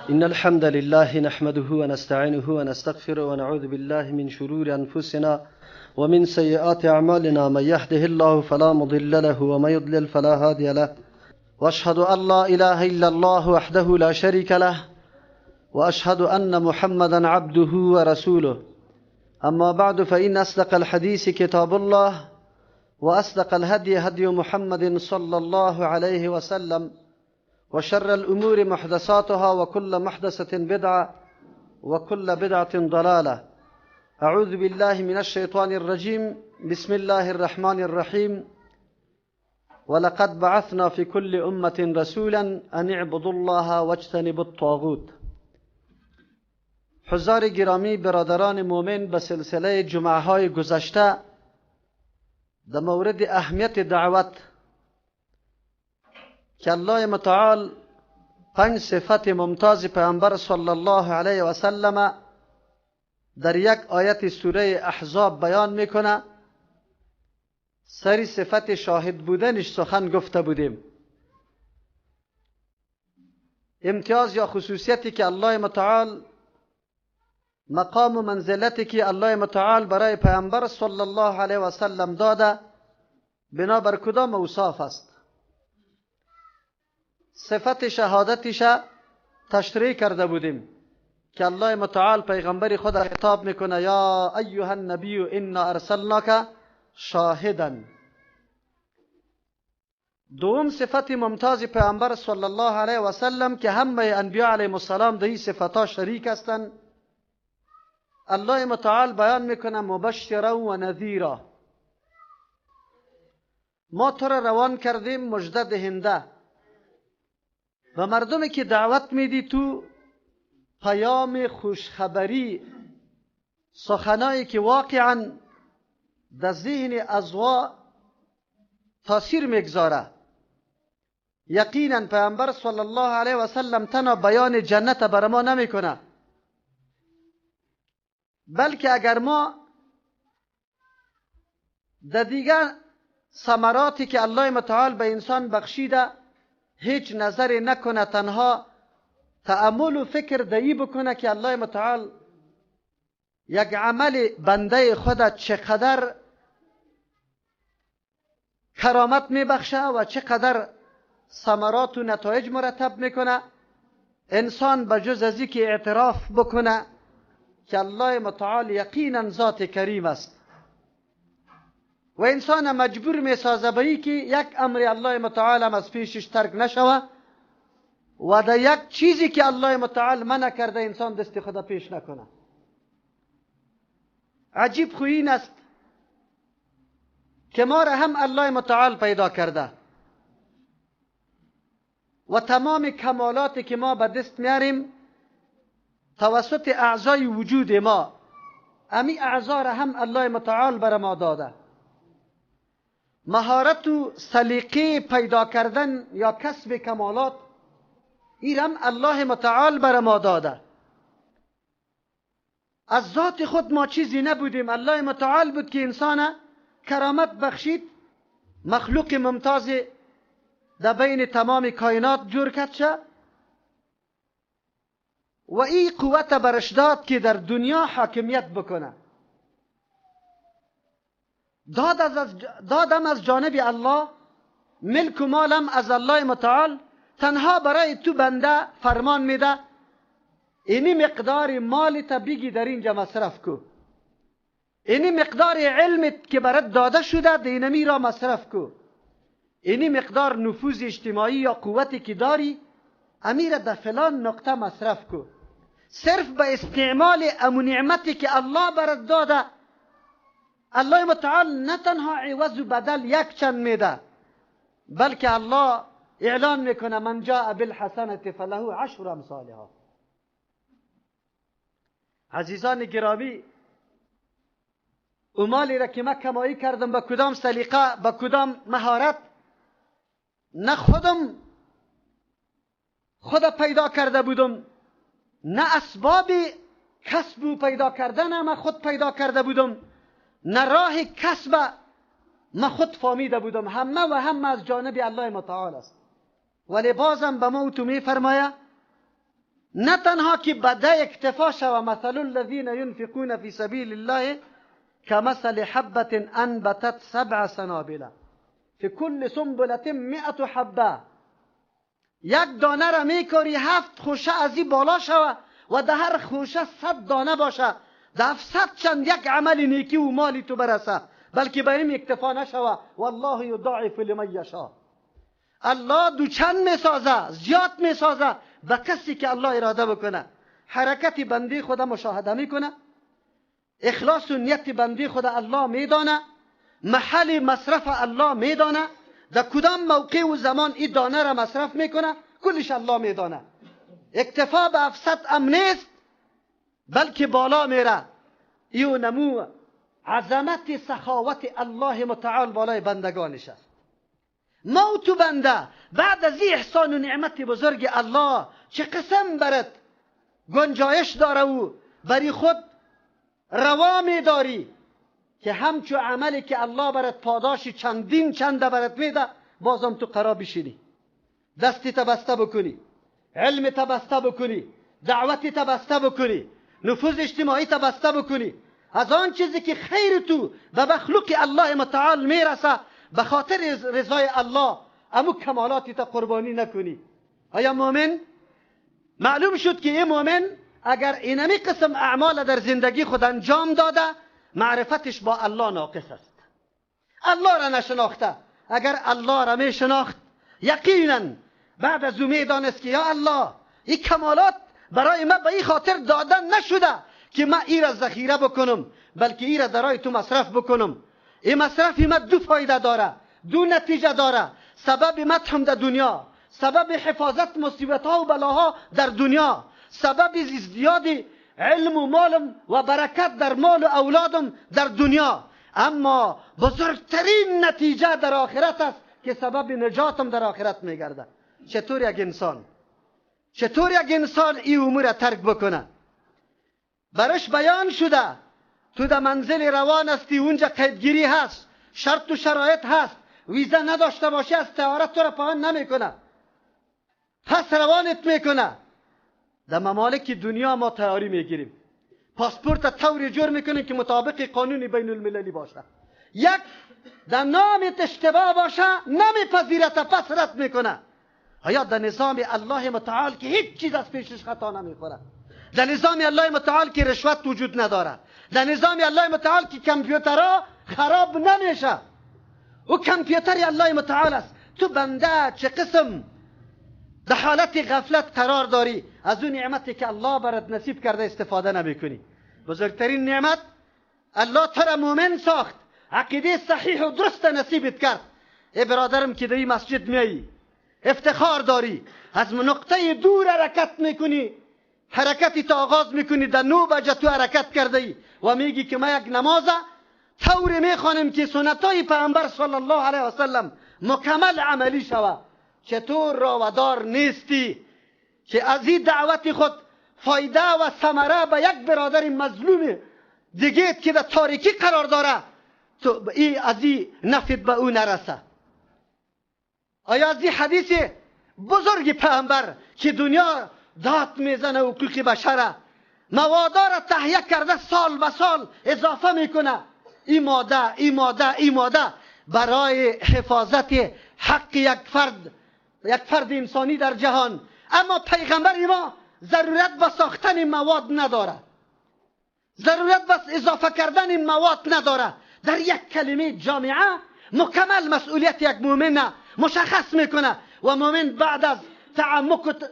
إن الحمد لله نحمده ونستعينه ونستغفره ونعوذ بالله من شرور أنفسنا ومن سيئات أعمالنا، من يهده الله فلا مضل له ومن يضلل فلا هادي له، وأشهد أن لا إله إلا الله وحده لا شريك له، وأشهد أن محمدا عبده ورسوله. أما بعد، فإن أصدق الحديث كتاب الله، وأصدق الهدي هدي محمد صلى الله عليه وسلم، وشر الأمور محدثاتها، وكل محدثة بدعة، وكل بدعة ضلالة. أعوذ بالله من الشيطان الرجيم. بسم الله الرحمن الرحيم. ولقد بعثنا في كل أمة رسولا أن اعبدوا الله واجتنبوا الطاغوت. حضار گرامی، برادران مؤمن، به سلسله جمعه های گذشته در مورد اهمیت دعوت که الله متعال 5 صفت ممتاز پیامبر صلی الله علیه و سلم در یک آیت سوره احزاب بیان میکنه، سری صفت شاهد بودنش سخن گفته بودیم. امتیاز یا خصوصیتی که الله متعال، مقام و منزلتی که الله متعال برای پیامبر صلی الله علیه و سلم داده، بنابر کدام اوصاف است. صفت شهادتش تشریح کرده بودیم که الله متعال پیغمبر خود خطاب میکنه: یا ایها النبی انا ارسلناک شاهدا. دوم صفت ممتاز پیامبر صلی الله علیه و سلم که همه انبیاء علیهم السلام در این صفتها شریک هستند، الله متعال بیان میکنه: مبشرا و نذیرا. ما تو را روان کردیم مژده دهنده و مردمی که دعوت میدی تو پیام خوشخبری، سخنایی که واقعا در ذهن ازوا تاثیر میگذاره. یقینا پیامبر صلی الله علیه و سلم تنها بیان جنت بر ما نمیکنه، بلکه اگر ما در دیگر ثمراتی که الله متعال به انسان بخشیده هیچ نظری نکنه، تنها تأمل و فکر دهی بکنه که الله متعال یک عمل بنده خود چقدر کرامت میبخشه و چقدر ثمرات و نتایج مرتب میکنه، انسان به جز از اینکه اعتراف بکنه که الله متعال یقینا ذات کریم است و انسان مجبور میسازه به ای که یک امر الله متعال هم از پیشش ترک نشوه و در یک چیزی که الله متعال منع کرده انسان دست خود پیش نکنه. عجیب خو این است که ما را هم الله متعال پیدا کرده و تمام کمالاتی که ما به دست میاریم توسط اعضای وجود ما، امی اعضا را هم الله متعال بر ما داده. مهارت و سلیقه پیدا کردن یا کسب کمالات این هم الله متعال بر ما داده. از ذات خود ما چیزی نبودیم، الله متعال بود که انسان کرامت بخشید، مخلوق ممتاز در بین تمام کائنات جور کرد شه و این قوت برش داد که در دنیا حاکمیت بکنه. دادم از جانب الله، ملک و مالم از الله متعال، تنها برای تو بنده فرمان میده اینی مقدار مال تا بگی در اینجا مصرف کو، اینی مقدار علمت که برات داده شده دینمی را مصرف کو، اینی مقدار نفوذ اجتماعی یا قوتی که داری امیر در فلان نقطه مصرف کو. صرف به استعمال امو نعمتی که الله برات داده، الله متعال نه تنها عوض و بدل یک چند میده، بلکه الله اعلان میکنه من جاء بالحسنة فله عشر امثالها. عزیزان گرامی، او مالی را که من کمایی کردم به کدام سلیقه، به کدام مهارت، نه خودم خود پیدا کرده بودم، نه اسباب کسب و پیدا کردن من خود پیدا کرده بودم، نه راه کسب من خود فهمیده بودم. همه و همه از جانب الله متعال است. ولی بازم به ما و تو میفرمایه نه تنها که به ده اکتفا شوه، مثل الذین ینفقون فی سبیل الله كمثل حبة انبتت سبع سنابل في كل سنبلة 100 حبه. یک دانه را میکاری 7 خوشه از این بالا شوه و در هر خوشه 100 دانه باشه، در 700 چند یک عمل نیکی و مالی تو برسه، بلکه به این اکتفا نشوه. والله یضاعف لمن یشاء. الله دو چند میسازه، زیاد میسازه به کسی که الله اراده بکنه. حرکت بندی خود مشاهده میکنه، اخلاص و نیت بندی خود الله میدانه، محل مصرف الله میدانه، در کدام موقع و زمان این دانه را مصرف میکنه، کلش الله میدانه. اکتفا به 700 ام نیست، بلکه بالا میره. ایو نمو عظمت سخاوت الله متعال بالای بندگانش است. ما تو بنده بعد از این احسان و نعمت بزرگ الله چه قسم برد گنجایش داره و بری خود روا میداری که همچو عملی که الله برات پاداش چندین چنده برات میده، بازم تو قرار بشینی، دستی تبسته بکنی، علم تبسته بکنی، دعوتی تبسته بکنی، نفوذ اجتماعی تبسته بکنی، از آن چیزی که خیر تو به مخلوق الله متعال میرسه به خاطر رضای الله امو کمالاتی تا قربانی نکنی. آیا مؤمن؟ معلوم شد که این مؤمن اگر اینمی قسم اعمال در زندگی خود انجام داده، معرفتش با الله ناقص است، الله را نشناخته. اگر الله را می شناخت، یقینا بعد از او می دانست که یا الله این کمالات برای من به این خاطر دادن نشده که من ای را ذخیره بکنم، بلکه ای را درای تو مصرف بکنم. این مصرف ما دو فایده داره، دو نتیجه داره: سبب مدحم در دنیا، سبب حفاظت مصیبت ها و بلاها در دنیا، سبب ازدیاد علم و مالم و برکت در مال و اولادم در دنیا. اما بزرگترین نتیجه در آخرت است که سبب نجاتم در آخرت میگرده. چطور یک انسان این امور ترک بکنه؟ برش بیان شده تو در منزل روان هستی، اونجا قیدگیری هست، شرط و شرایط هست، ویزا نداشته باشی از طیاره تو را پایان نمیکنه، پس روانت میکنه. در ممالک دنیا ما تیاری میگیریم، پاسپورت طوری جور میکنیم که مطابق قانون بین المللی باشه. یک در نامت اشتباه باشه نمیپذیرت، پس رد میکنه. آیا در نظام الله متعال که هیچ چیز از پیشش خطا نمیخوره، در نظام الله متعال که رشوت وجود نداره، در نظام الله متعال که کامپیوترها خراب نمیشه، او کامپیوتر الله متعال است. تو بنده چه قسم در حالت غفلت قرار داری، از اون نعمتی که الله برات نصیب کرده استفاده نمیکنی. بزرگترین نعمت الله تو را مؤمن ساخت، عقیده صحیح و درست نصیبت کرد. ای برادرم که در این مسجد میایی افتخار داری، از نقطه دور حرکت میکنی، حرکتی تا آغاز میکنی، در 9 بجه تو حرکت کرده ای و میگی که ما یک نماز طوری میخوانیم که سنتای پیامبر صلی الله علیه و سلم مکمل عملی شوه. چطور راودار نیستی که از این دعوت خود فایده و ثمره به یک برادر مظلوم دیگه که در تاریکی قرار داره تو ای از این نفت به او نرسه؟ آیا از این حدیث بزرگ پیامبر که دنیا داد میزنه حقوق بشره، موادا را تهیه کرده، سال به سال اضافه میکنه، این ماده این ماده این ماده برای حفاظت حق یک فرد انسانی در جهان، اما پیغمبر ما ضرورت به ساختن مواد نداره، ضرورت به اضافه کردن مواد نداره. در یک کلمه جامعه مکمل مسئولیت یک مؤمن مشخص میکنه و مؤمن بعد از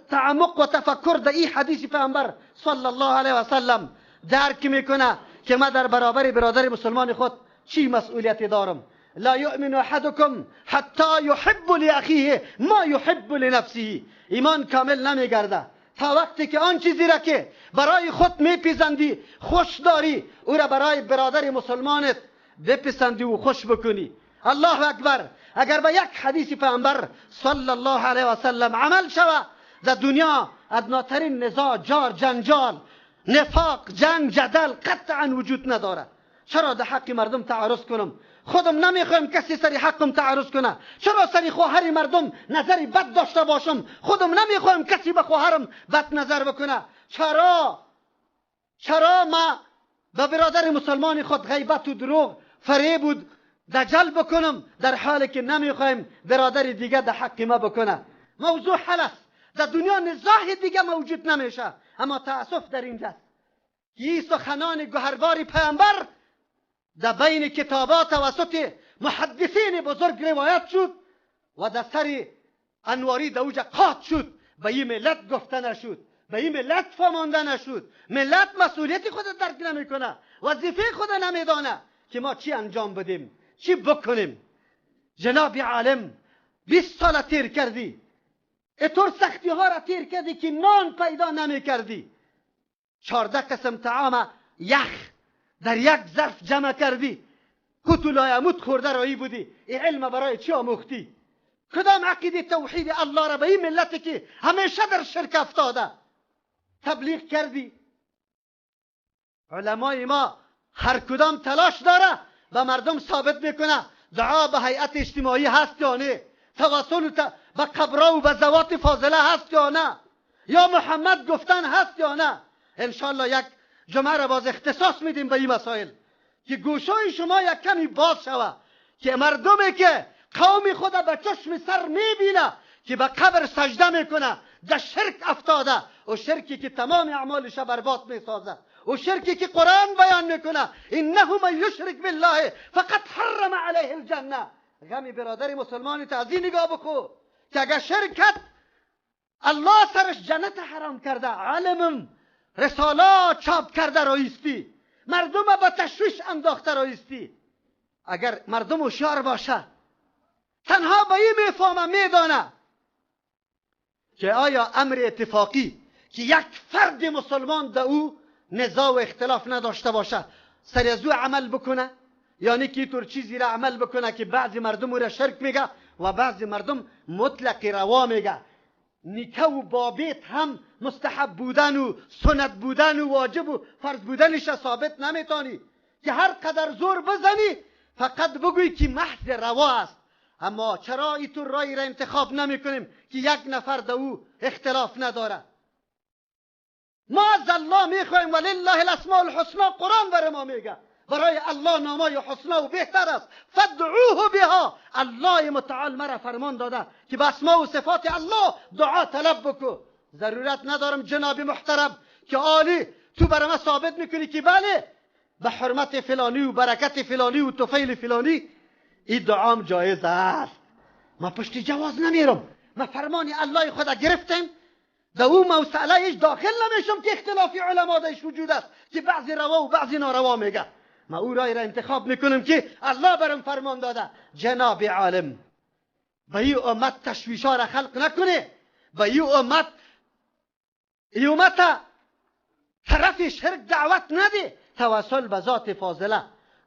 تعمق و تفکر در این حدیث پیامبر صلی الله علیه و سلم درک میکنه که ما در برابر برادر مسلمان خود چی مسئولیتی دارم. لا یؤمن احدکم حتی یحب لاخیه ما یحب لنفسه. ایمان کامل نمیگرده تا وقتی که آن چیزی را که برای خود میپسندی خوش داری او را برای برادر مسلمانت بپسندی و خوش بکنی. الله اکبر. اگر به یک حدیث پیامبر صلی الله علیه و سلم عمل شود در دنیا ادناترین نزاع، جار، جنجال، نفاق، جنگ، جدل قطعا وجود نداره. چرا در حق مردم تعارض کنم؟ خودم نمیخوایم کسی سری حقم تعرض کنه. چرا سری خواهر مردم نظری بد داشته باشم؟ خودم نمیخوایم کسی به خواهرم بد نظر بکنه. چرا ما به برادر مسلمان خود غیبت و دروغ، فریب و دجل بکنم، در حالی که نمیخوایم برادر دیگه در حق ما بکنه؟ موضوع حل است. در دنیا نزاع دیگه موجود نمیشه. اما تاسف در اینجاست که سخنان گوهربار پیامبر در بین کتابات توسط محدثین بزرگ روایت شد و در سر انواری در اوجه قاط شد. به این ملت گفته نشد، به این ملت فهمانده نشد. ملت مسئولیت خود درک نمیکنه، وظیفه خود نمیدانه که ما چی انجام بدیم، چی بکنیم. جناب عالم 20 سال تیر کردی، اطور سختی ها را تیر کردی که نان پیدا نمی کردی. 14 قسم طعام یخ در یک ظرف جمع کردی، قوت لایموت خورده رایی بودی. این علم برای چی آموختی؟ کدام عقیده توحید الله را به این ملتی که همیشه در شرک افتاده تبلیغ کردی؟ علمای ما هر کدام تلاش داره به مردم ثابت میکنه دعا به هیئت اجتماعی هست یا نه، توسل به قبرها و به ذوات فاضله هست یا نه، یا محمد گفتن هست یا نه. انشالله یک جمعه را باز اختصاص میدیم به این مسائل که گوشای شما یک کمی باز شوه که مردمی که قوم خود به چشم سر میبینه که به قبر سجده میکنه در شرک افتاده، و شرکی که تمام اعمالش برباد میسازه، و شرکی که قرآن بیان میکنه انه من یشرک بالله فقط حرم علیه الجنه. غم برادر مسلمان تا از نگاه بکو که اگر شرکت الله سرش جنت حرام کرده، علمم رسالات چاپ کرده رایستی، مردم با تشویش انداخته رایستی. اگر مردم هوشیار باشه تنها به این میفهمه، میدانه که آیا امر اتفاقی که یک فرد مسلمان در او نزاع و اختلاف نداشته باشه سر از او عمل بکنه، یعنی که طور چیزی را عمل بکنه که بعضی مردم او را شرک میگه و بعضی مردم مطلق روا میگه. نیکه و بابیت هم مستحب بودن و سنت بودن و واجب و فرض بودنش ثابت نمیتانی که هر قدر زور بزنی فقط بگویی که محض روا است. اما چرا اینطور رای را انتخاب نمی کنیم که یک نفر در او اختلاف نداره؟ ما از الله میخوایم ولله الاسماء الحسنا، قرآن برای ما میگه برای الله نامای حسنا و بهتر است، فادعوه بها. الله متعال مرا فرمان داده که به اسما و صفات الله دعا طلب بکو. ضرورت ندارم جناب محترم که عالی تو برای ما ثابت میکنی که بله به حرمت فلانی و برکت فلانی و طفیل فلانی این دعام جایز است. ما پشت جواز نمیرم، ما فرمان الله خدا گرفتیم، در او مسئله ایش داخل نمیشم که اختلافی علما درش وجود است که بعضی روا و بعضی ناروا میگه. ما او رای را انتخاب میکنم که الله برم فرمان داده. جناب عالم به این امت تشویشا را خلق نکنه، به این امت، این امت طرف شرک دعوت نده. توسل به ذات فاضله،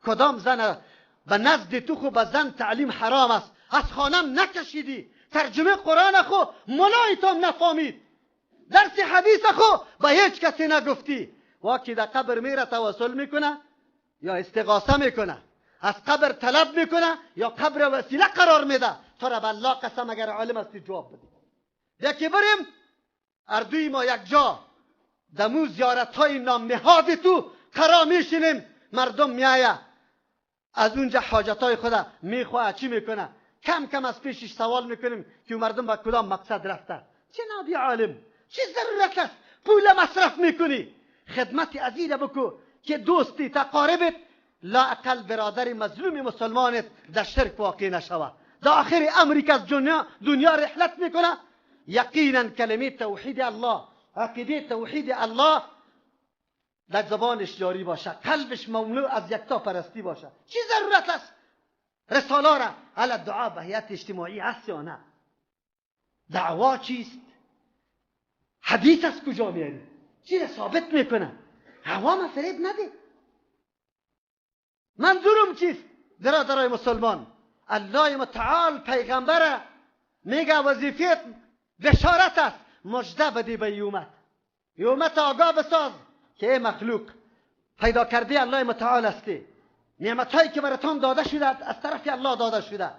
کدام زن به نزد تو خو به زن تعلیم حرام است، از خانم نکشیدی، ترجمه قرآن خو ملایتم نفهمید، درس حدیث خو به هیچ کسی نگفتی. واکی در قبر میره توسل میکنه یا استغاثه میکنه، از قبر طلب میکنه یا قبر وسیله قرار میده. تو را به الله قسم اگر عالم هستی جواب بدی. یکی بریم اردوی ما یک جا دمو زیارت های نام نهاد تو قرار میشینیم، مردم میایه از اونجا حاجت های خدا میخواه چی میکنه، کم کم از پیشش سوال میکنیم که مردم به کدام مقصد رفته. جناب عالم چه ضرورت است پول مصرف میکنی؟ خدمت ازیره بکو که دوستی تقاربت لااقل برادر مظلوم مسلمانت در شرک واقع نشوه. در آخر امری که از دنیا رحلت میکنه یقینا کلمه توحید الله، عقیده توحید الله در زبانش جاری باشه، قلبش مملو از یکتا پرستی باشه. چی ضرورت است رساله را علی دعا به هیئت اجتماعی هست یا نه؟ دعوا چیست؟ حدیث از کجا میاری؟ چی را ثابت میکنه؟ عوام فریب نده. منظورم چیست برادرای مسلمان؟ الله متعال پیغمبر میگه وظیفت بشارت است، مژده بدی به امت، امت آگاه بساز که ای مخلوق پیدا کرده الله متعال هستی، نعمت هایی که براتان داده شده از طرف الله داده شده،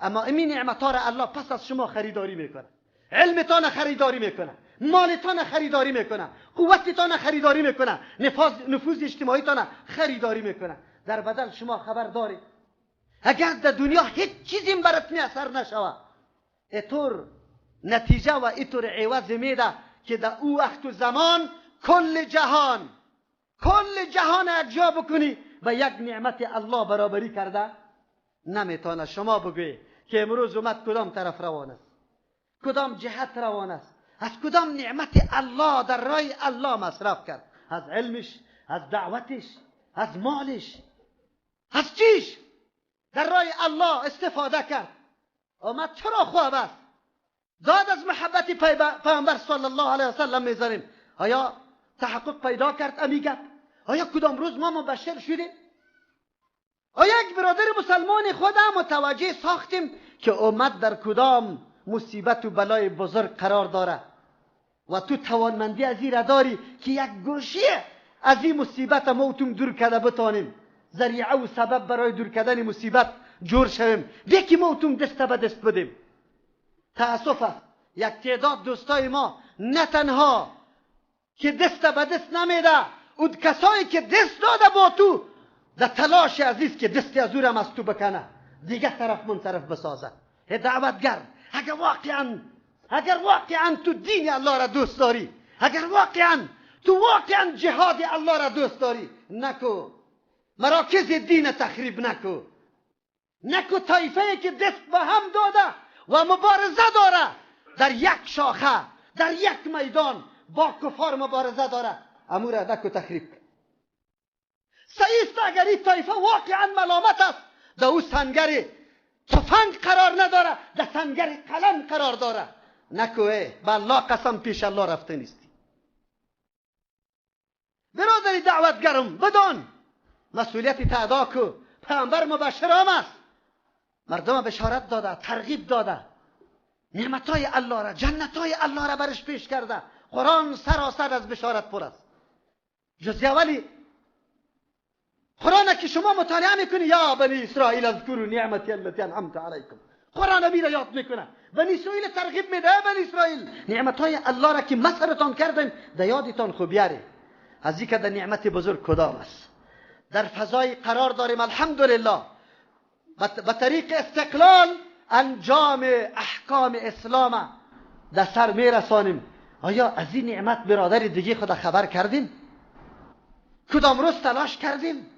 اما این نعمت ها را الله پس از شما خریداری میکنه. علمتان خریداری میکنه، مالتان خریداری میکنه، قوتتان خریداری میکنه، نفوذ اجتماعیتان خریداری میکنه. در بدل شما خبر دارید اگر در دنیا هیچ چیزی برات میسر نشوه، اینطور نتیجه و اینطور عوض میده که در او وقت و زمان کل جهان، کل جهان اجا بکنی و یک نعمت الله برابری کرده نمیتونه. شما بگویی که امروز اومد کدام طرف روان است، کدام جهت روان است، از کدام نعمت الله در راه الله مصرف کرد، از علمش، از دعوتش، از مالش، از چیش در راه الله استفاده کرد. آمد چرا خواب است؟ داد از محبت پیامبر صلی الله علیه وسلم میزنیم. آیا تحقق پیدا کرد امی گپ؟ آیا کدام روز ما مبشر شدیم؟ آیا یک برادر مسلمان خودم متوجه ساختیم که امت در کدام مصیبت و بلای بزرگ قرار داره و تو توانمندی از این داری که یک گوشه از این مصیبت موتون دور کرده بتانیم، ذریعه و سبب برای دور کردن مصیبت جور شویم، یکی موتون دست به دست بدیم. تأسف است یک تعداد دوستای ما نه تنها که دست به دست نمیده، او کسایی که دست داده با تو در تلاش عزیز که دست از او از تو بکنه، دیگه طرف منصرف بسازه. دعوتگر اگر واقعا تو دین الله را دوست داری، اگر واقعا تو واقعا جهاد الله را دوست داری، نکو مراکز دین تخریب نکو، نکو طایفه که دست به هم داده و مبارزه داره در یک شاخه، در یک میدان با کفار مبارزه داره، امور نکو تخریب. صحیح است اگر این طایفه واقعا ملامت است، در او سنگر تفنگ قرار نداره، در سنگر قلم قرار داره. نکوه به الله قسم پیش الله رفته نیستی. برادری دعوتگرم بدان مسئولیت تعدا کو. پیامبر مبشر هم است، مردم بشارت داده، ترغیب داده، نعمتهای الله را، جنتهای الله را برش پیش کرده. قرآن سراسر از بشارت پر است. جزء اولی قرآن که شما مطالعه میکنی، یا بنی اسرائیل اذکروا نعمتی التي انعمت علیکم، قرآن میره یاد میکنه، بنی اسرائیل ترغیب میده، بنی اسرائیل نعمتهای الله را که مسرتان کردیم در یادتان خوب بیاری. از اینکه در نعمت بزرگ کدام است؟ در فضای قرار داریم الحمدلله به طریق استقلال انجام احکام اسلام در سر میرسانیم. آیا از این نعمت برادر دیگه خود خبر کردیم؟ کدام روز تلاش کردیم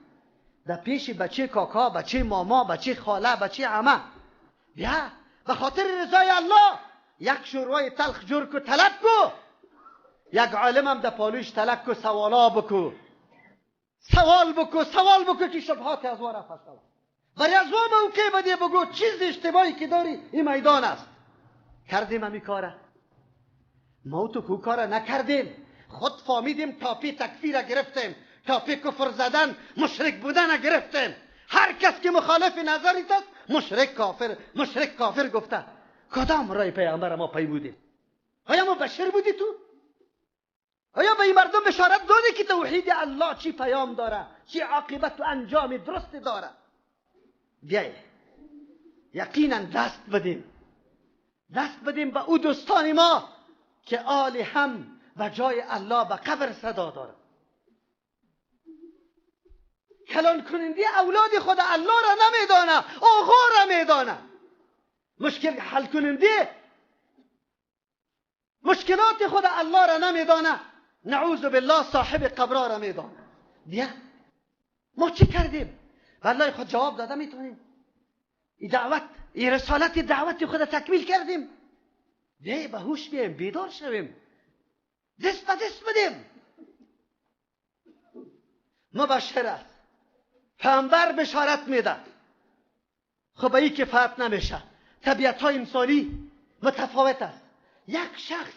در پیش بچه کاکا، بچه ماما، بچه خاله، بچه عمه، بیا به خاطر رضای الله یک شوروی تلخ جور کو، طلب کو، یک عالم هم در پالوش تلک کو، سوالا بکو، سوال بکو، سوال بکو که شبهات از ما رفع شود. برای از ما موقع بده بگو چیز اشتباهی که داری این میدان است. کردیم همی کاره، ما تو کو کاره نکردیم، خود فهمیدیم تاپی تکفیر گرفتیم، تاپی کفر زدن، مشرک بودن گرفتیم. هر کس که مخالف نظریت است مشرک کافر، مشرک کافر گفته. کدام رای پیامبر ما پی بودیم؟ آیا ما بشر بودی تو؟ آیا به این مردم بشارت دادی که توحید الله چی پیام داره، چی عاقبت و انجام درست داره؟ بیای یقینا دست بدیم، دست بدیم به او دوستان ما که آل هم به جای الله به قبر صدا داره. کلان کننده اولاد خود الله را نمیدانه، آقا را میدانه. مشکل حل کننده مشکلات خود الله را نمیدانه، نعوذ بالله صاحب قبر را میدانه. بیا ما چی کردیم؟ والله خود جواب داده میتونیم. این دعوت، این رسالت دعوت خود تکمیل کردیم. بیا به هوش بیایم، بیدار شویم، دست به دست بدیم. مبشر است، پیامبر بشارت میده. خب این کفایت نمیشه. طبیعت های انسانی متفاوت است. یک شخص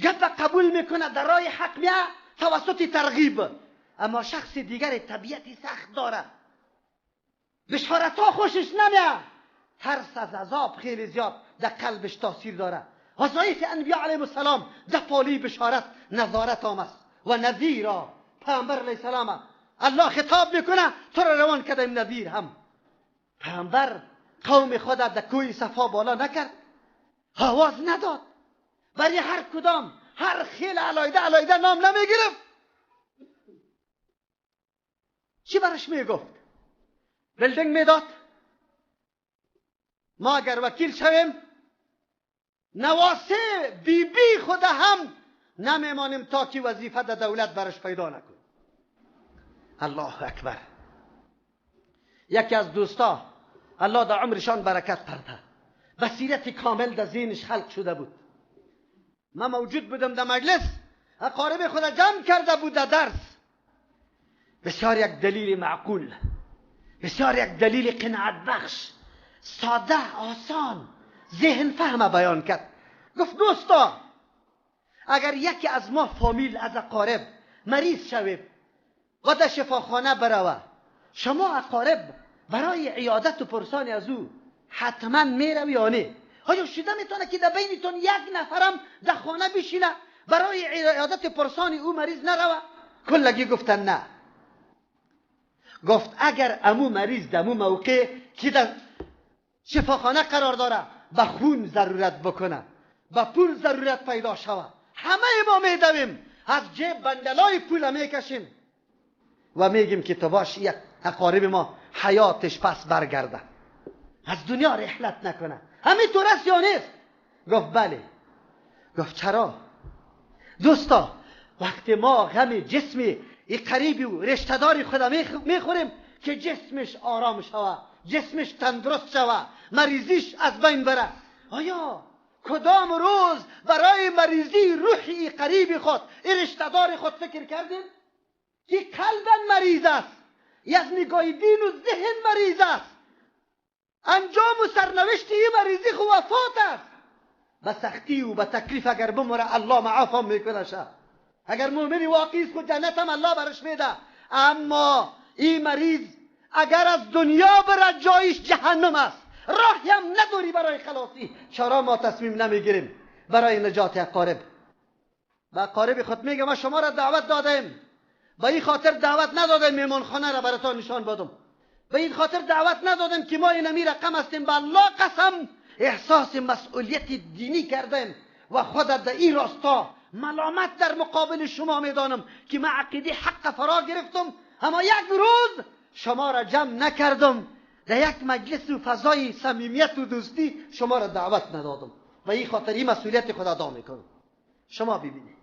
گپ قبول میکنه در راه حق میه توسط ترغیب، اما شخص دیگر طبیعتی سخت داره، بشارت ها خوشش نمیه، ترس از عذاب خیلی زیاد در قلبش تاثیر داره. وظایف انبیا علیهم السلام در پالی بشارت نظارت آمد و نذیرا. پیامبر علیه السلام الله خطاب میکنه تو را روان کردیم نذیر هم. پیامبر قوم خود در کوی صفا بالا نکرد، آواز نداد، برای هر کدام هر خیل علایده علایده نام نمیگرفت. چی برش میگفت؟ building میداد. ما اگر وکیل شویم نواسه بی بی خود هم نمیمانیم تا که وظیفه در دولت برش پیدا نکنیم. الله اکبر. یکی از دوستا الله در عمرشان برکت پرده، بصیرت کامل در ذهنش خلق شده بود. من موجود بودم در مجلس، اقارب خود جمع کرده بود در درس. بسیار یک دلیل معقول، بسیار یک دلیل قناعت بخش، ساده، آسان، ذهن فهم بیان کرد. گفت دوستا اگر یکی از ما فامیل از اقارب مریض شویم و در شفاخانه بروه، شما اقارب برای عیادت و پرسان از او حتما میروی یا نه؟ آیا شده میتونه که در بینتون یک نفرم در خانه بشینه برای عیادت پرسان او مریض نروه؟ کلگی گفتن نه. گفت اگر امو مریض در امو موقع که در شفاخانه قرار داره به خون ضرورت بکنه، به پول ضرورت پیدا شوه، همه ما میدویم از جیب بندلای پول میکشیم و میگیم که تو باش یک اقارب ما حیاتش پس برگرده، از دنیا رحلت نکنه. همین طور است یا نیست؟ گفت بله. گفت چرا؟ دوستا وقتی ما غم جسمی ای قریبی و رشته‌داری خود میخوریم که جسمش آرام شوه، جسمش تندرست شوه، مریضیش از بین بره، آیا کدام روز برای مریضی روحی قریب خود، ای رشته‌دار خود فکر کردیم که قلبا مریض است، از نگاه دین و ذهن مریض است، انجام و سرنوشت این مریضی خو وفات است. به سختی و به تکلیف اگر بمره الله معافم میکنه شه. اگر مؤمن واقعی است خود جنت هم الله برش میده. اما این مریض اگر از دنیا بره جایش جهنم است، راهی هم نداری برای خلاصی. چرا ما تصمیم نمیگیریم برای نجات اقارب؟ به اقارب خود میگه ما شما را دعوت دادیم، به این خاطر دعوت ندادیم میمانخانه را براتان نشان بدم، به این خاطر دعوت ندادیم که ما اینمی رقم هستیم. به الله قسم احساس مسئولیت دینی کردیم و خود در این راستا ملامت در مقابل شما میدانم که من عقیده حق فرا گرفتم، اما یک روز شما را جمع نکردم، در یک مجلس و فضای صمیمیت و دوستی شما را دعوت ندادم و این خاطر این مسئولیت خود ادا میکنم. شما ببینید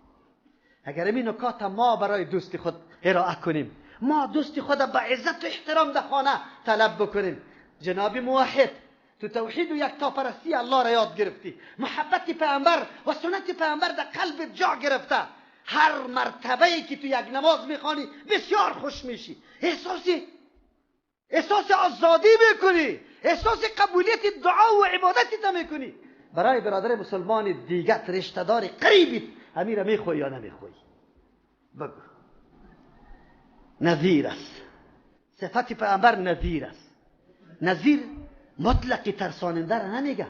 اگر این نکات ما برای دوست خود ارائه کنیم، ما دوست خود به عزت و احترام در خانه طلب بکنیم. جناب موحد، تو توحید و یکتاپرستی الله را یاد گرفتی، محبت پیامبر و سنت پیامبر در قلب جا گرفته، هر مرتبه ای که تو یک نماز میخوانی بسیار خوش میشی، احساس آزادی میکنی، احساس قبولیت دعا و عبادت میکنی. برای برادر مسلمان دیگه رشته دار قریبیت امیر میخوی یا نمیخوی؟ بگو. نذیر است. صفت پیامبر نذیر است. نذیر مطلقی ترساننده را نمیگه.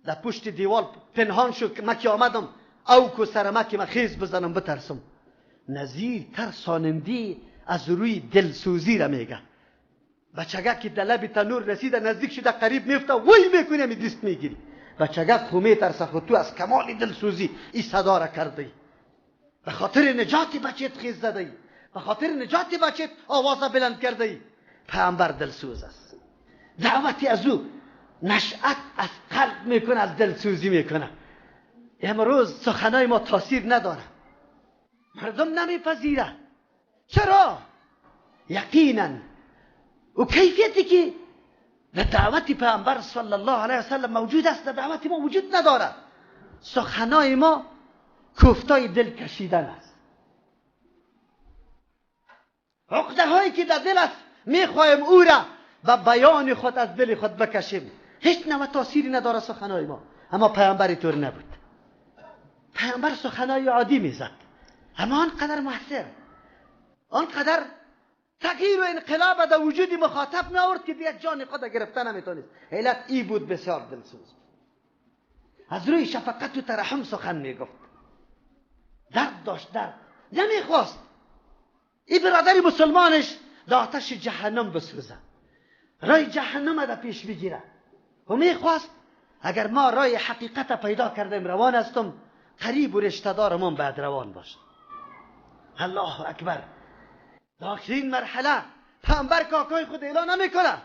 در پشت دیوال پنهان شو که مکی آمدم او کو سر مکی من خیز بزنم بترسم. نذیر ترسانندی از روی دلسوزی را میگه. بچگه که در لب تنور رسیده نزدیک شده قریب میفته وی میکنه می دست میگیری. بچگه خو میترسه، خو تو از کمال دلسوزی این صدا را کرده، به خاطر نجات بچت خیز زده، به خاطر نجات بچت آواز بلند کرده. پیامبر دلسوز است. دعوتی از او نشأت از قلب میکنه، از دلسوزی میکنه. امروز سخنای ما تاثیر نداره، مردم نمیپذیره. چرا؟ یقینا و کیفیتی که در دعوت پیامبر صلی الله علیه وسلم موجود است در دعوت ما وجود نداره. سخنای ما کوفتای دل کشیدن است، عقده هایی که در دل است میخوایم او را به بیان خود از دل خود بکشیم. هیچ نوع تاثیری نداره سخنای ما. اما پیامبر طور نبود. پیامبر سخنای عادی میزد، اما آنقدر موثر، آنقدر تغییر و انقلاب در وجود مخاطب می آورد که دیگه جان خود گرفته نمیتونست. علت ای بود بسیار دلسوز، از روی شفقت و ترحم سخن میگفت. درد داشت، درد نمیخواست این برادر مسلمانش در آتش جهنم بسوزه، رای جهنم در پیش بگیره. و میخواست اگر ما رای حقیقت پیدا کردیم روان هستم، قریب و رشته دارمان بعد روان باشه. الله اکبر. در آخرین مرحله پیامبر کاکای خود اعلان نمیکنه،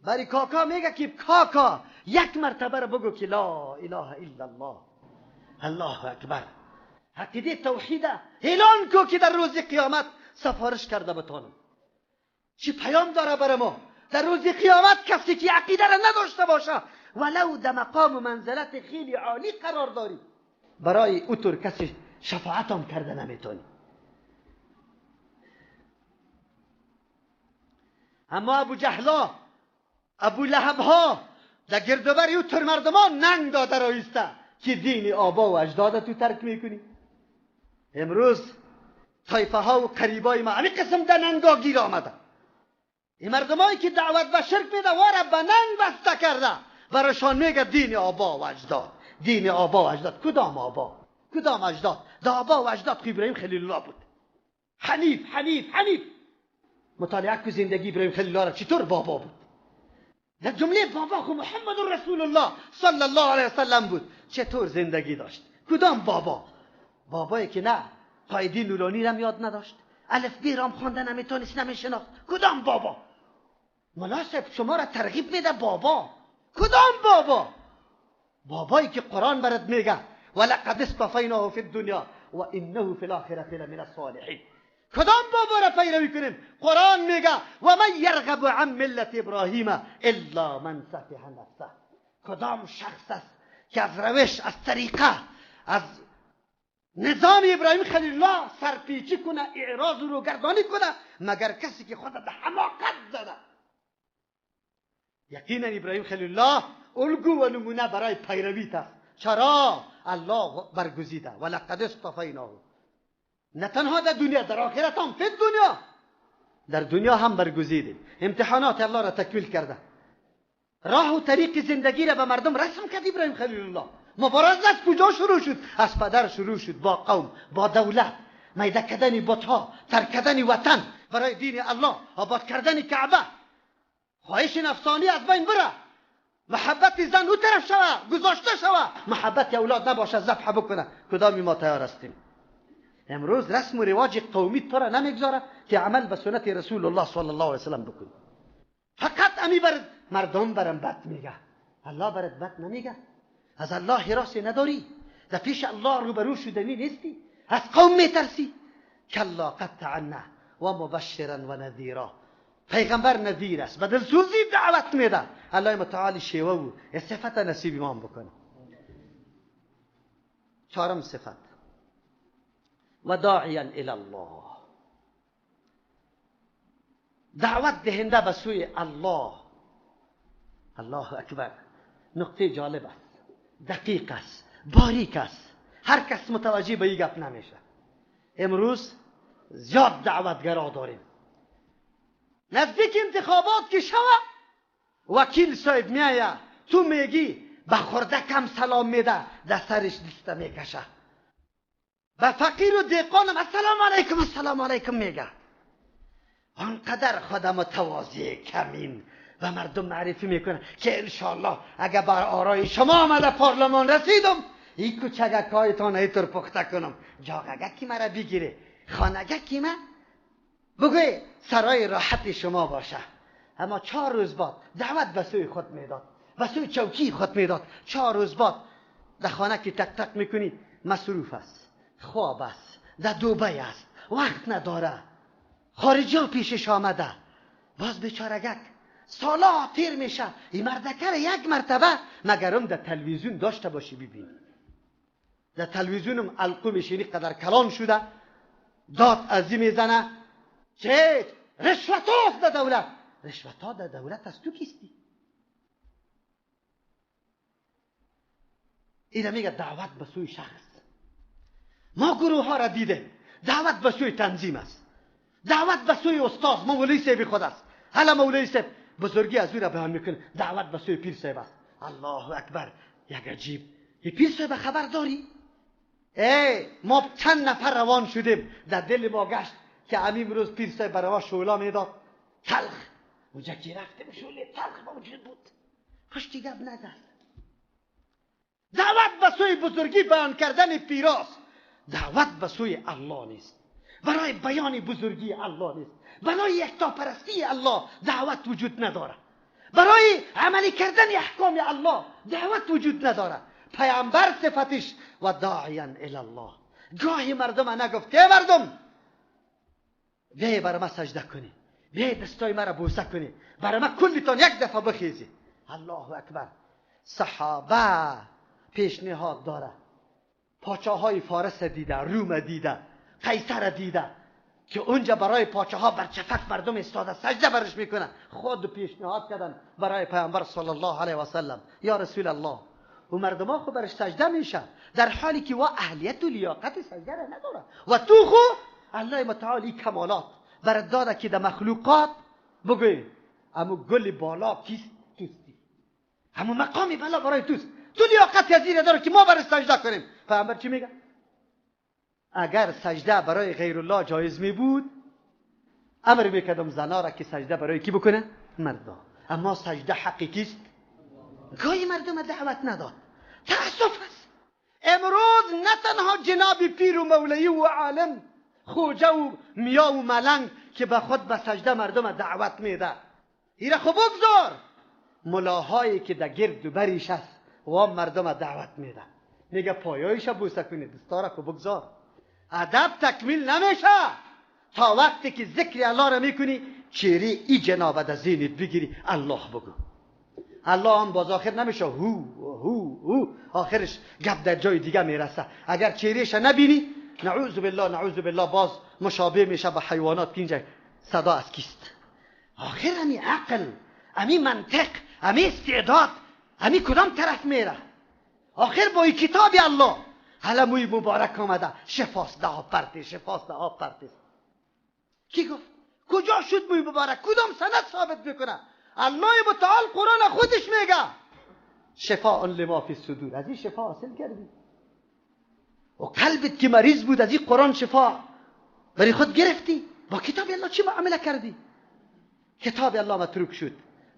برای کاکا میگه که کاکا یک مرتبه رو بگو که لا اله الا الله. الله اکبر. عقیده توحید اعلان کو که در روز قیامت سفارش کرده بتانم. چی پیام داره برای ما؟ در روز قیامت کسی که عقیده را نداشته باشه ولو در مقام و منزلت خیلی عالی قرار داری، برای اوتور کسی شفاعت هم کرده نمیتونی. اما ابو جهلا، ابو لهب ها در گردوبر اوتور مردمان ننگ داده رایسته که دین آبا و اجداد تو ترک میکنی. امروز طایفه ها و قریبای ما همین قسم در ننگا گیر آمده. این مردمایی که دعوت به شرک میده واره به ننگ بسته کرده، براشان میگه دین آبا و اجداد، دین آبا و اجداد. کدام آبا؟ کدام اجداد؟ در آبا و اجداد خو ابراهیم خلیل الله بود. حنیف حنیف حنیف. مطالعه کو زندگی ابراهیم خلیل الله را چطور بابا بود. در جمله بابا خو محمد رسول الله صلی الله علیه وسلم بود، چطور زندگی داشت؟ کدام بابا؟ بابایی که نه قاعده نورانی را یاد نداشت، الف بی رام خوانده نمیتونست، نمیشناخت. کدام بابا؟ مناسب شما را ترغیب میده بابا. کدام بابا؟ بابایی که قرآن برات میگه ولقد اصطفیناه فی الدنیا و انه فی الاخرة لمن الصالحین. کدام بابا را پیروی کنیم؟ قرآن میگه و من یرغب عن ملت ابراهیم الا من سفه نفسه. کدام شخص است که از روش، از طریقه، از نظام ابراهیم خلیل الله سرپیچی کنه، اعراض رو گردانی کنه، مگر کسی که خود به حماقت زده؟ یقینا ابراهیم خلیل الله الگو و نمونه برای پیروی است. چرا؟ الله برگزیده ولقد اصطفیناه. نه تنها در دنیا، در آخرت هم، فی دنیا، در دنیا هم برگزیدیم. امتحانات الله را تکمیل کرده، راه و طریق زندگی را به مردم رسم کرد ابراهیم خلیل الله. مبارزه از کجا شروع شد؟ از پدر شروع شد، با قوم، با دولت، میده کردن بت‌ها، ترک کردن وطن برای دین الله، آباد کردن کعبه، خواهش نفسانی از بین بره، محبت زن او طرف شوه، گذاشته شوه، محبت اولاد نباشه، ذبح بکنه. کدامی ما تیار هستیم؟ امروز رسم و رواج قومی تو را نمیگذاره که عمل به سنت رسول الله صلی الله علیه وسلم بکنی. فقط امی بر مردم برم بد میگه، الله برات بد نمیگه. از الله حراسی نداری، در پیش الله روبرو شدنی نیستی، از قوم میترسی. کلا قد تعنه و مبشرا و نذیرا. پیغمبر نذیر است، به دلسوزی دعوت میده. الله متعالی شیوه و صفت نصیب ما بکنه. چهارم صفت، و داعیا الی الله، دعوت دهنده به سوی الله. الله اکبر. نقطه جالب است، دقیق است، باریک است، هر کس متوجه به این گپ نمیشه. امروز زیاد دعوتگرا داریم. نزدیک انتخابات که شوه، وکیل صاحب میایه، تو میگی به خورده کم سلام میده، در سرش دسته میکشه، به فقیر و دیقانم السلام علیکم السلام علیکم میگه. آنقدر خودم متواضع کمین و مردم معرفی میکنه که انشالله اگر بر آرای شما آمده پارلمان رسیدم، این کوچگکایتان ایطور پخته کنم، جاغگه کی مرا بگیره، خانگه کی من بگوی سرای راحت شما باشه. اما 4 روز بعد دعوت به سوی خود میداد، به سوی چوکی خود میداد. 4 روز بعد در خانه که تک تک میکنی مصروف است، خواب است، در دوبی است، وقت نداره، خارجی ها پیشش آمده. باز بیچارگک سالا تیر میشه. این مردکه را یک مرتبه مگرم در تلویزیون داشته باشی ببینی. در تلویزیونم القو میشینی قدر کلان شده، داد ازی میزنه چه رشوت هاست در دولت. رشوت ها در دولت از تو کیستی؟ اینه میگه دعوت به سوی شخص. ما گروه ها را دیده، دعوت به سوی تنظیم است، دعوت به سوی استاد مولوی صاحب خود است. حالا مولوی صاحب بزرگی از او را بیان میکنه، دعوت به سوی پیر صاحب است. الله اکبر. یک عجیب، این پیر صاحب خبر داری؟ ای ما چند نفر روان شدیم، در دل ما گشت که امیم روز پیر صاحب برای ما شعله میداد تلخ. اونجا که رفتیم شعله تلخ موجود بود، پشتی گپ نزد. دعوت به سوی بزرگی بیان کردن پیراست، دعوت به سوی الله نیست. برای بیان بزرگی الله نیست، برای یکتاپرستی الله دعوت وجود نداره، برای عملی کردن احکام الله دعوت وجود نداره. پیامبر صفتش و داعیا الی الله. گاهی مردم نگفت ای مردم بیای برای ما سجده کنی، بیای دستای مرا بوسه کنی، برای ما کلتان یک دفعه بخیزی. الله اکبر. صحابه پیشنهاد داره، پاچاهای فارس دیده، روم دیده، قیصر دیده که اونجا برای پاچاها بر چفک مردم استاده سجده برش میکنه. خود پیشنهاد کردن برای پیامبر صلی الله علیه و سلم، یا رسول الله و مردم ها خو برش سجده میشه، در حالی که و اهلیت و لیاقت سجده را نداره و تو خو الله متعالی کمالات برات داده که در مخلوقات بگوی امو گل بالا کیست؟ توستی. امو مقام بالا برای توست، تو لیاقت از این داره که ما برش سجده کنیم. پیامبر چی میگه؟ اگر سجده برای غیر الله جایز می بود امر میکردم زنا را که سجده برای کی بکنه؟ مردا. اما سجده حقی کیست؟ گاهی مردم دعوت نداد. تأسف است امروز نه تنها جناب پیر و مولوی و عالم خوجه و میا و ملنگ که به خود به سجده مردم دعوت میده، ایره خب بگذار ملاهایی که در گرد و بریش است و مردم دعوت میده، میگه پایایش بوسه کنید، دستاره خب بگذار. ادب تکمیل نمیشه تا وقتی که ذکر الله را میکنی چهره ای جناب در ذهنت بگیری الله بگو. الله هم باز آخر نمیشه هو هو هو، آخرش گپ در جای دیگه میرسه. اگر چهرهش نبینی نعوذ بالله نعوذ بالله باز مشابه میشه به حیوانات که اینجا صدا از کیست. آخر امی عقل، امی منطق، امی استعداد، امی کدام طرف میره؟ آخر با کتاب الله حالا موی مبارک آمده شفاست ده آب پرتی، شفاست ده آب پرتی. کی گفت؟ کجا شد موی مبارک؟ کدام سند ثابت میکنه؟ الله متعال قرآن خودش میگه شفاء لما فی الصدور. از این شفا حاصل کردی و قلبت که مریض بود از این قرآن شفا برای خود گرفتی. با کتاب الله چی معامله کردی؟ کتاب الله متروک شد.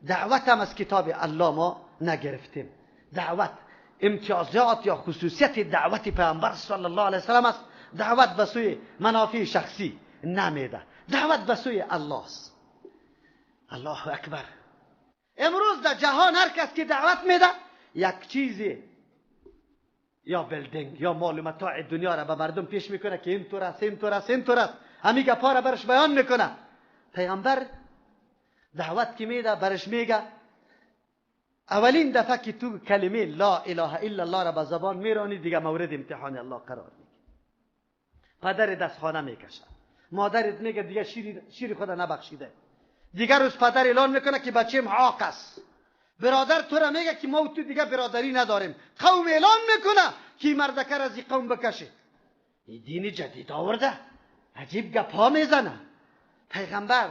دعوت هم از کتاب الله ما نگرفتیم. دعوت امتیازات یا خصوصیت دعوت پیامبر صلی الله علیه وسلم است. دعوت به سوی منافع شخصی نمیده، دعوت به سوی الله است. الله اکبر. امروز در جهان هر کس که دعوت میده یک چیزی یا building یا مال و متاع دنیا را به مردم پیش میکنه که این طور است، این طور است، این طور است، همین گپا را برش بیان میکنه. پیامبر دعوت که میده برش میگه اولین دفعه که تو کلمه لا اله الا الله را به زبان میرانی دیگه مورد امتحان الله قرار میگیری. پدر دست خانه میکشه، مادرت میگه دیگه شیر خدا نبخشیده. دیگه روز پدر اعلان میکنه که بچه‌م عاق است. برادر تو را میگه که ما و تو دیگه برادری نداریم. قوم اعلان میکنه که مردکه را از این قوم بکشه. این دین جدید آورده، عجیب گپ ها میزنه. پیغمبر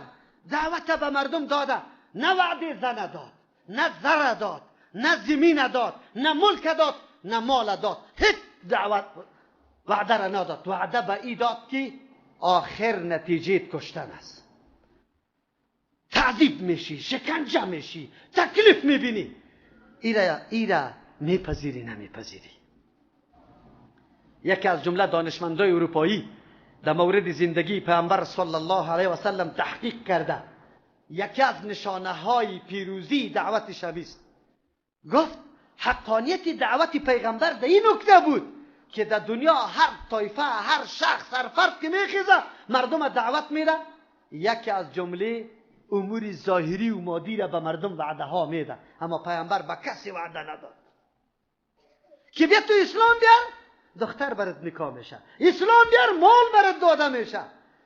دعوت به مردم داده، نه وعده زنه داد، نه زر داد، نه زمین داد، نه ملک داد، نه مال داد. هیچ دعوت وعده را نداد. وعده به ای داد که آخر نتیجه کشتن است. تعذیب میشی، شکنجه میشی، تکلیف میبینی. ایرا میپذیری نمیپذیری. یکی از جمله دانشمندای اروپایی در مورد زندگی پیامبر صلی الله علیه و سلم تحقیق کرده. یکی از نشانه های پیروزی دعوت شبی است. گفت حقانیت دعوت پیغمبر در این نکته بود که در دنیا هر طایفه، هر شخص، هر فرد که میخیزه مردم دعوت میده، یکی از جمله امور ظاهری و مادی را به مردم وعده ها میده، اما پیامبر به کسی وعده نداد که بیا تو اسلام بیار دختر برات نکاح میشه، اسلام بیار مال برات داده میشه.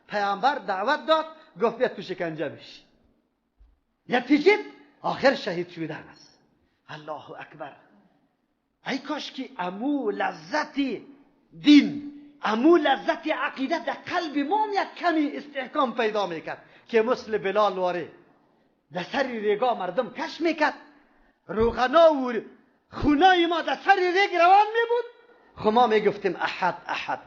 پیامبر دعوت داد، گفت بیا تو شکنجه میشی، نتیجه آخر شهید شدن است. الله اکبر. ای کاش که امو لذت دین، امو لذت عقیده در قلب ما یک کمی استحکام پیدا میکرد که مثل بلال واره در سر ریگا مردم کش میکرد، روغنا و خونای ما در سر ریگ روان میبود، خب ما میگفتیم احد احد،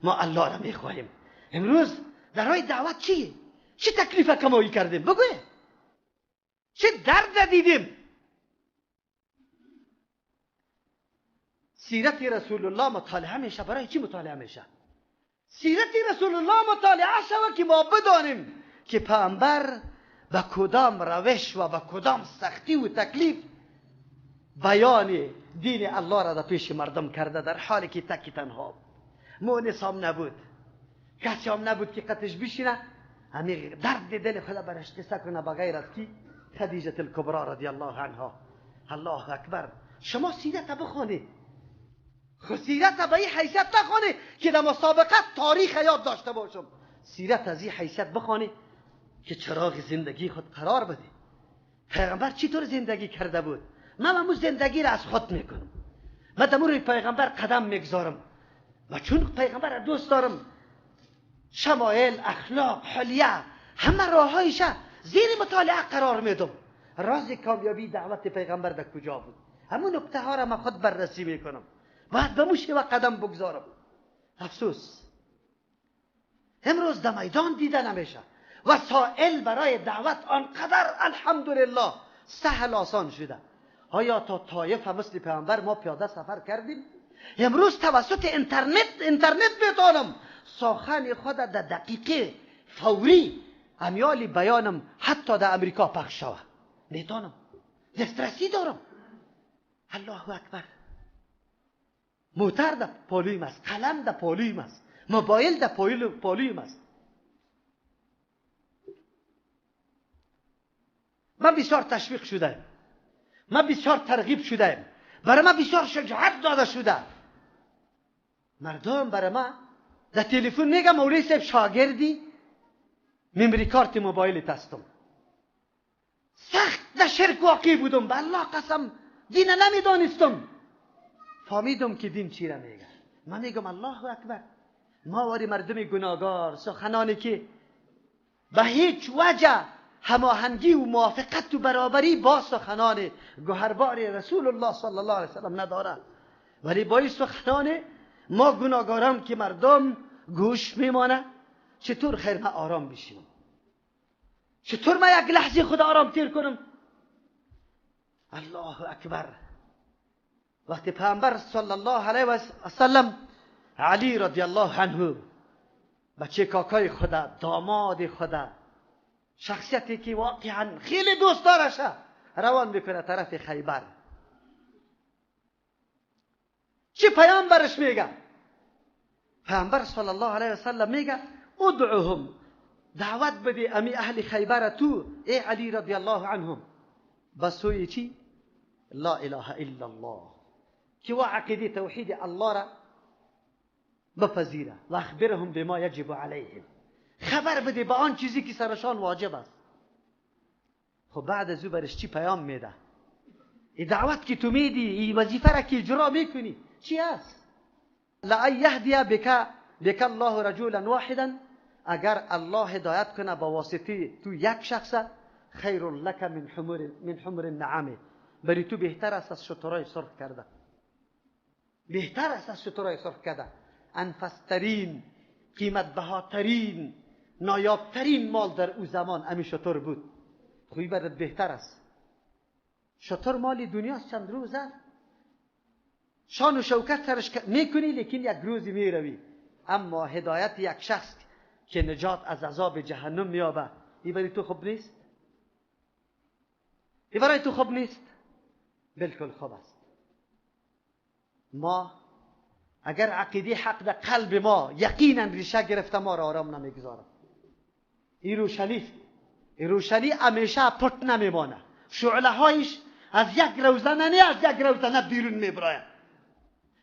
ما الله را میخواهیم. امروز در راه دعوت چیه؟ چه تکلیف کمایی کردیم؟ بگو چه درد دیدیم؟ سیرت رسول الله مطالعه میشه. برای چی مطالعه میشه؟ سیرت رسول الله مطالعه شود که ما بدانیم که پیامبر به کدام روش و به کدام سختی و تکلیف بیان دین الله را در پیش مردم کرده، در حالی که تکی تنها بود، مونس هم نبود، کسی هم نبود که قطش بشینه همین درد دل خدا برش قصه کنه بغیر از کی؟ خدیجه الکبرا رضی الله عنها. الله اکبر. شما سیرت بخوانید، سیرت به این حیثیت نخوانید که در مسابقت تاریخ یاد داشته باشم. سیرت از این حیثیت بخوانید که چراغ زندگی خود قرار بده. پیغمبر چطور زندگی کرده بود؟ من همون زندگی را از خود میکنم، من در روی پیغمبر قدم میگذارم و چون پیغمبر را دوست دارم، شمایل، اخلاق، حلیه، همه راههایش زیر مطالعه قرار میدم. راز کامیابی دعوت پیغمبر در کجا بود؟ همون نکته ها را من خود بررسی میکنم، باید به موشه و قدم بگذارم. افسوس امروز در میدان دیده نمیشه. وسائل برای دعوت آنقدر الحمدلله سهل آسان شده. آیا تا طایف مثل پیامبر ما پیاده سفر کردیم؟ امروز توسط اینترنت میتونم سخن خود در دقیقه فوری امیال بیانم حتی در امریکا پخش شود. میتونم، دسترسی دارم. الله اکبر. موتر در پالویم است، قلم در پالویم است، موبایل در پالویم است. من بسیار تشویق شدم، من بسیار ترغیب شدم، برای من بسیار شجاعت داده شده. مردم برای من در تلفن میگم مولوی صاحب شاگردی memory کارت موبایلت هستم. سخت در شرک واقع بودم، به الله قسم دین نمیدانستم. فهمیدم که دین چی را میگه. من میگم الله اکبر. ما واری مردم گناهگار، سخنانی که به هیچ وجه هماهنگی و موافقت و برابری با سخنان گوهربار رسول الله صلی الله علیه وسلم نداره، ولی با این سخنان ما گناهگارم که مردم گوش میمانه، چطور خیر ما آرام بشیم؟ چطور ما یک لحظه خود آرام تیر کنم؟ الله اکبر. وقتی پیامبر صلی الله علیه و سلم علی رضی الله عنه، بچه کاکای خدا، داماد خدا، شخصیتی که واقعا خیلی دوست دارشه، روان میکنه طرف خیبر. چه پیام برش میگه؟ پیامبر صلی الله علیه و سلم میگه ادعوهم، دعوت بده امی اهل خیبر تو ای علی رضی الله عنهم به سوی چی؟ لا اله الا الله، که و عقیده توحید الله را بپذیره. و اخبرهم بما یجب علیهم، خبر بده به آن چیزی که سرشان واجب است. خب بعد از او برش چی پیام میده؟ ای دعوت که تو میدی، ای وظیفه را که اجرا میکنی چی است؟ لأن یهدی بک الله رجلا واحدا، اگر الله هدایت کنه با واسطه تو یک شخص، خیر لک من حمر النعم، بری تو بهتر است از شترای سرخ کرده، بهتر است از شترای سرخ کرده. انفسترین، قیمت بهاترین، نایابترین مال در او زمان امی شتر بود. خوی برات بهتر است. شتر مال دنیاست، چند روز است، شان و شوکت سرش میکنی، لیکن یک روزی میروی. اما هدایت یک شخص که نجات از عذاب جهنم میابه، ای برای تو خوب نیست؟ ای برای تو خوب نیست؟ بالکل خوب است. ما اگر عقیده حق در قلب ما یقینا ریشه گرفته، ما را آرام نمیگذاره. این روشنی، این روشنی همیشه پت نمیمانه، شعله هایش از یک روزنه نه از یک روزنه بیرون میبراید.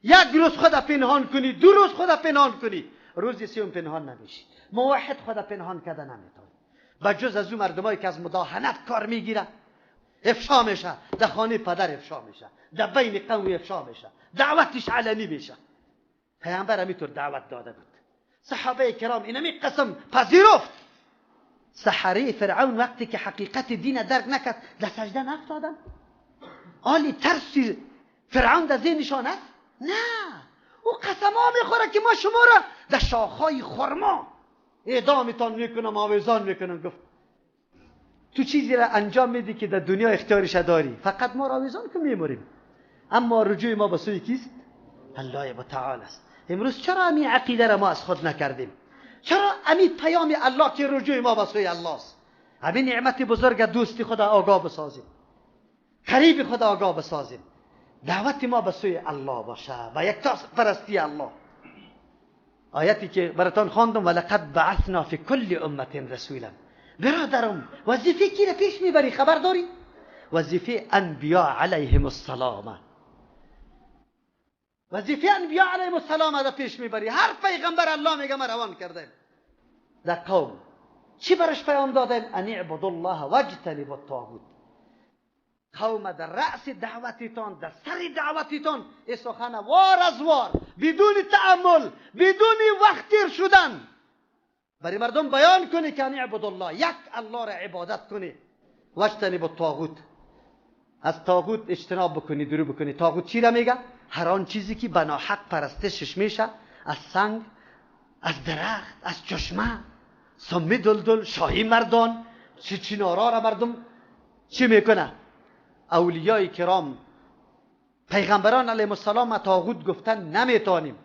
یک روز خود پنهان کنی، دو روز خود پنهان کنی، روز سیوم پنهان نمیشی. موحد خود پنهان کرده نمیتونی، بجز از اون مردمایی که از مداهنت کار میگیره، افشا میشه، در خانه پدر افشا میشه، در بین قوم افشا میشه، دعوتش علنی میشه. پیامبر همینطور دعوت داده بود. صحابه کرام اینمی قسم پذیرفت. سحره فرعون وقتی که حقیقت دین درک نکرد، در سجده نفتادن. آلی ترس فرعون در ذهنشان است؟ نه. او قسما میخوره که ما شما را در شاخهای خرما اعدامتان میکنم، آویزان میکنم. گفت تو چیزی را انجام میدی که در دنیا اختیارش داری، فقط ما را آویزان که میموریم، اما رجوع ما به سوی کیست؟ الله متعال است. امروز چرا امی عقیده را ما از خود نکردیم؟ چرا امی پیام الله که رجوع ما به سوی الله است، امی نعمت بزرگ دوستی خدا آگاه بسازیم، قریب خدا آگاه بسازیم، دعوت ما به سوی الله باشه و یک پرستی الله. آیتی که براتان خواندم، ولقد بعثنا فی کل امه رسولا. برادرم وظیفه کی را پیش میبری خبر داری؟ وظیفه انبیا علیهم السلام، وظیفه انبیا علیهم السلام را پیش میبری. هر پیغمبر الله میگه ما روان کردیم در قوم، چی برش پیام دادیم؟ ان اعبدوا الله واجتنبوا الطاغوت. قوم در رأس دعوتتان، در سر دعوتتان این سخن وار از وار، بدون تأمل، بدون وقت تیر شدن برای مردم بیان کنی که ان اعبدوا الله، یک الله را عبادت کنی، واجتنبوا الطاغوت، از طاغوت اجتناب بکنی، درو بکنی. طاغوت چی را میگه؟ هر آن چیزی که بنا حق پرستشش میشه، از سنگ، از درخت، از چشمه، سمی دلدل، شاهی مردان، چی چینارا را مردم چی میکنه؟ اولیای کرام پیغمبران علیهم السلام طاغوت گفتن نمیتونیم.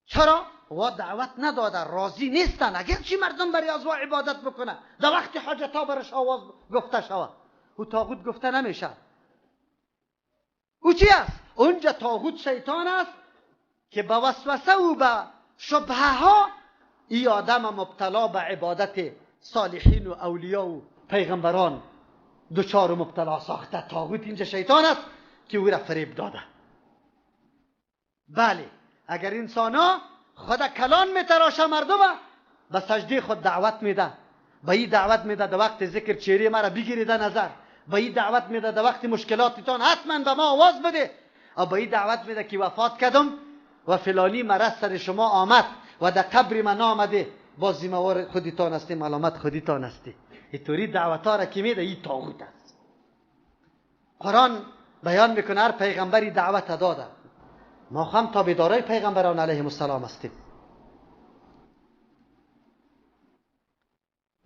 چرا؟ و دعوت نداده، راضی نیستن، اگر چی مردم برای از عبادت بکنه، در وقت حاجت ها برش آواز گفته شود، او طاغوت گفته نمیشه. او چی است؟ اونجا طاغوت شیطان است که به وسوسه و به شبهه ها ای آدم مبتلا به عبادت صالحین و اولیا و پیغمبران دچار و مبتلا ساخته. طاغوت اینجا شیطان است که او را فریب داده. بله، اگر انسان ها خود کلان میتراشه، مردم به سجده خود دعوت میده، به این دعوت میده در وقت ذکر چهره مرا بگیرید نظر، به این دعوت میده در وقت مشکلاتتان حتما به ما آواز بده، و به این دعوت میده که وفات کردم و فلانی مرض سر شما آمد و در قبر من آمده، باز ذمه‌وار خودتان هستی، ملامت خودتان هستی. اینطوری دعوت ها را که میده این طاغوت است. قرآن بیان میکنه هر پیغمبری دعوت داده. ما هم تابعدارای پیغمبران علیهم السلام هستیم.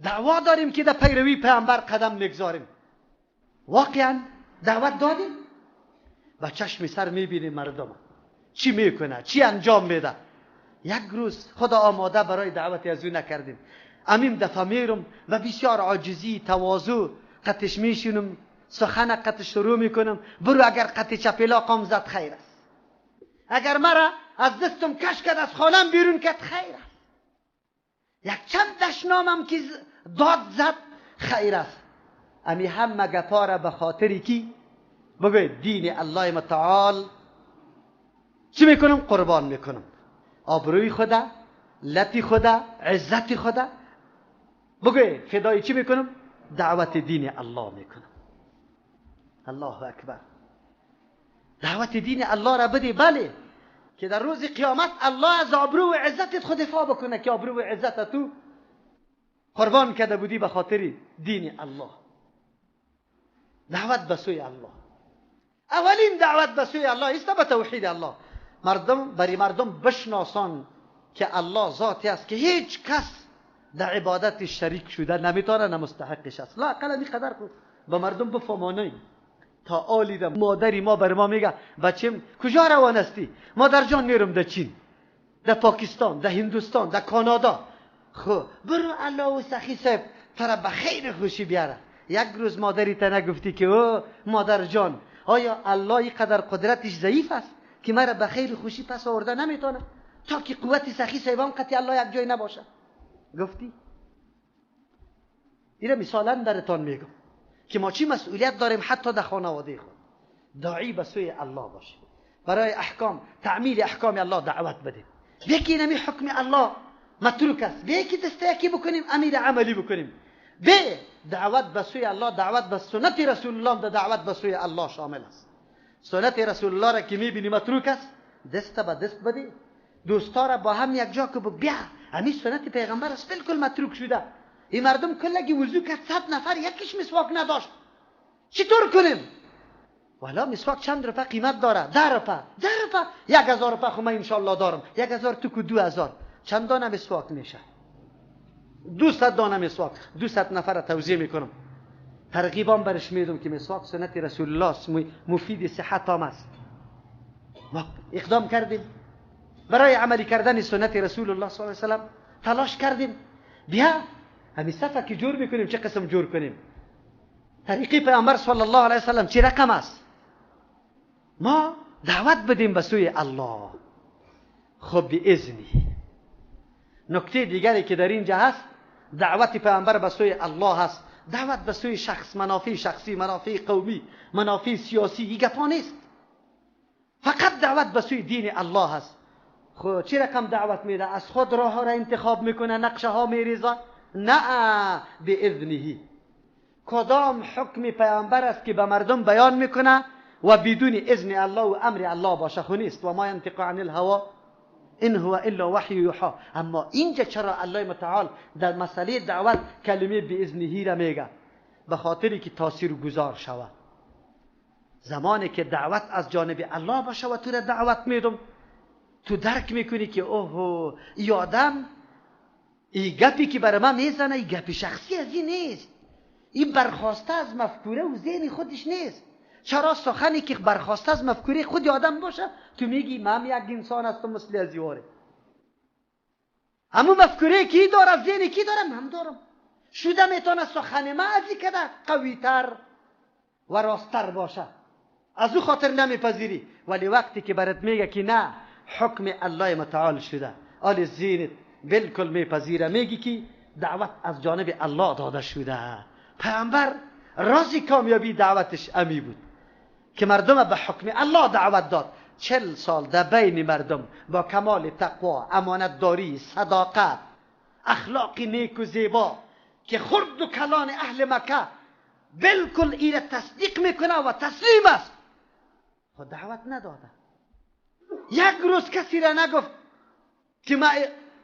دعوا داریم که در پیروی پیغمبر قدم میگذاریم. واقعا دعوت دادیم؟ با چشم سر میبینیم مردم چی میکنه، چی انجام میده. یک روز خدا آماده برای دعوت از او نکردیم. امیم دفعه میرم و بسیار عاجزی، تواضع قطش میشینم، سخن قطش شروع میکنم، برو اگر قطع چپیلا قام زد خیر است، اگر مرا از دستم کش کرد از خانم بیرون کرد خیر است، یک چند دشنامم که داد زد خیر است. امی همه گپا را به خاطر کی؟ بگوید دین الله متعال چی میکنم؟ قربان میکنم. آبروی خدا، لطی خدا، عزت خدا، بگوید فدای چی میکنم؟ دعوت دین الله میکنم. الله اکبر. دعوت دین الله را بدی، بله، که در روز قیامت الله از آبرو و عزتت خود دفاع بکنه که آبرو و عزت تو قربان کرده بودی به خاطر دین الله. دعوت به سوی الله، اولین دعوت به سوی الله است، به توحید الله. مردم برای مردم بشناسان که الله ذاتی است که هیچ کس در عبادت شریک شده نمیتونه، نه مستحقش است. لا اقل این قدر به مردم بفهمانیم. تا آلی ده مادری ما بر ما میگه بچیم کجا روان هستی؟ مادر جان میرم در چین، در پاکستان، در هندوستان، در کانادا. خب برو الله و سخی صاحب ترا به خیر خوشی بیاره. یک روز مادری تا نگفتی که او مادر جان آیا الله اینقدر قدرتش ضعیف است که مرا به خیر خوشی پس آورده نمیتونه تا که قوت سخی صاحبان قطعی الله یک جای نباشه؟ گفتی؟ اینه مثالا براتان میگم که ما چی مسئولیت داریم حتی در خانواده خود. داعی به سوی الله باشیم، برای احکام، تعمیل احکام الله دعوت بدیم. یکی نمی حکم الله متروک است، به یکی دسته یکی بکنیم، امیر عملی بکنیم. به دعوت به سوی الله، دعوت به سنت رسول الله، دعوت به سوی الله شامل است. سنت رسول الله را که میبینی متروک است، دست به دست بدی، دوستا را با هم یک جا که بیا همین سنت پیغمبر است بالکل متروک شده. این مردم کلگی وضو کرد 100 نفر یکیش مسواک نداشت. چطور کنیم؟ والا مسواک چند روپه قیمت داره؟ 10 روپه. 10 روپه 1000 روپه خو من انشالله دارم. 1000 تو 2000 چند دانه مسواک میشه؟ 200 دانه مسواک، 200 نفر توزیع میکنم. ترغیبام برش میدم که مسواک سنت رسول الله است، مفید صحت هم است. ما اقدام کردیم برای عملی کردن سنت رسول الله صلی الله علیه و سلم، تلاش کردیم. بیا همین صفحه که جور میکنیم چه قسم جور کنیم؟ طریقی پیامبر صلی الله علیه و سلم چه رقم است؟ ما دعوت بدیم به سوی الله. خب باذنی. نکته دیگری که در اینجا هست، دعوت پیامبر به سوی الله هست. دعوت به سوی شخص، منافع شخصی، منافع قومی، منافع سیاسی، این گپا نیست. فقط دعوت به سوی دین الله هست. خب چه رقم دعوت میده؟ از خود راه ها را انتخاب میکنه، نقشه ها میریزه؟ نه، باذنه. کدام حکم پیامبر است که به مردم بیان میکنه و بدون اذن الله و امر الله باشه؟ خو نیست. و ما ینطق عن الهوا ان هو الا وحی یوحی. اما اینجا چرا الله متعال در مسئله دعوت کلمه باذنه را میگه؟ به خاطری که تاثیر گذار شود. زمانی که دعوت از جانب الله باشه و تو را دعوت میدم، تو درک میکنی که اوه ای آدم، ای گپی که برای من میزنه ای گپی شخصی از این نیست، این برخواسته از مفکوره و ذهن خودش نیست. چرا سخنی که برخواسته از مفکوره خود آدم باشه تو میگی من یک انسان هستم مثل از یاره، همون مفکوره کی داره، ذهن کی داره، من دارم، شده میتونه سخن من از این کده قوی تر و راستتر باشه، از او خاطر نمیپذیری. ولی وقتی که برات میگه که نه، حکم الله متعال شده، آل ذهنت بالکل میپذیره، میگی که دعوت از جانب الله داده شده. پیامبر راز کامیابی دعوتش امی بود که مردم به حکم الله دعوت داد. 40 سال در بین مردم با کمال تقوا، امانتداری، صداقت، اخلاق نیک و زیبا که خرد و کلان اهل مکه بالکل ایره تصدیق میکنه و تسلیم است، خود دعوت نداده. یک روز کسی را نگفت که ما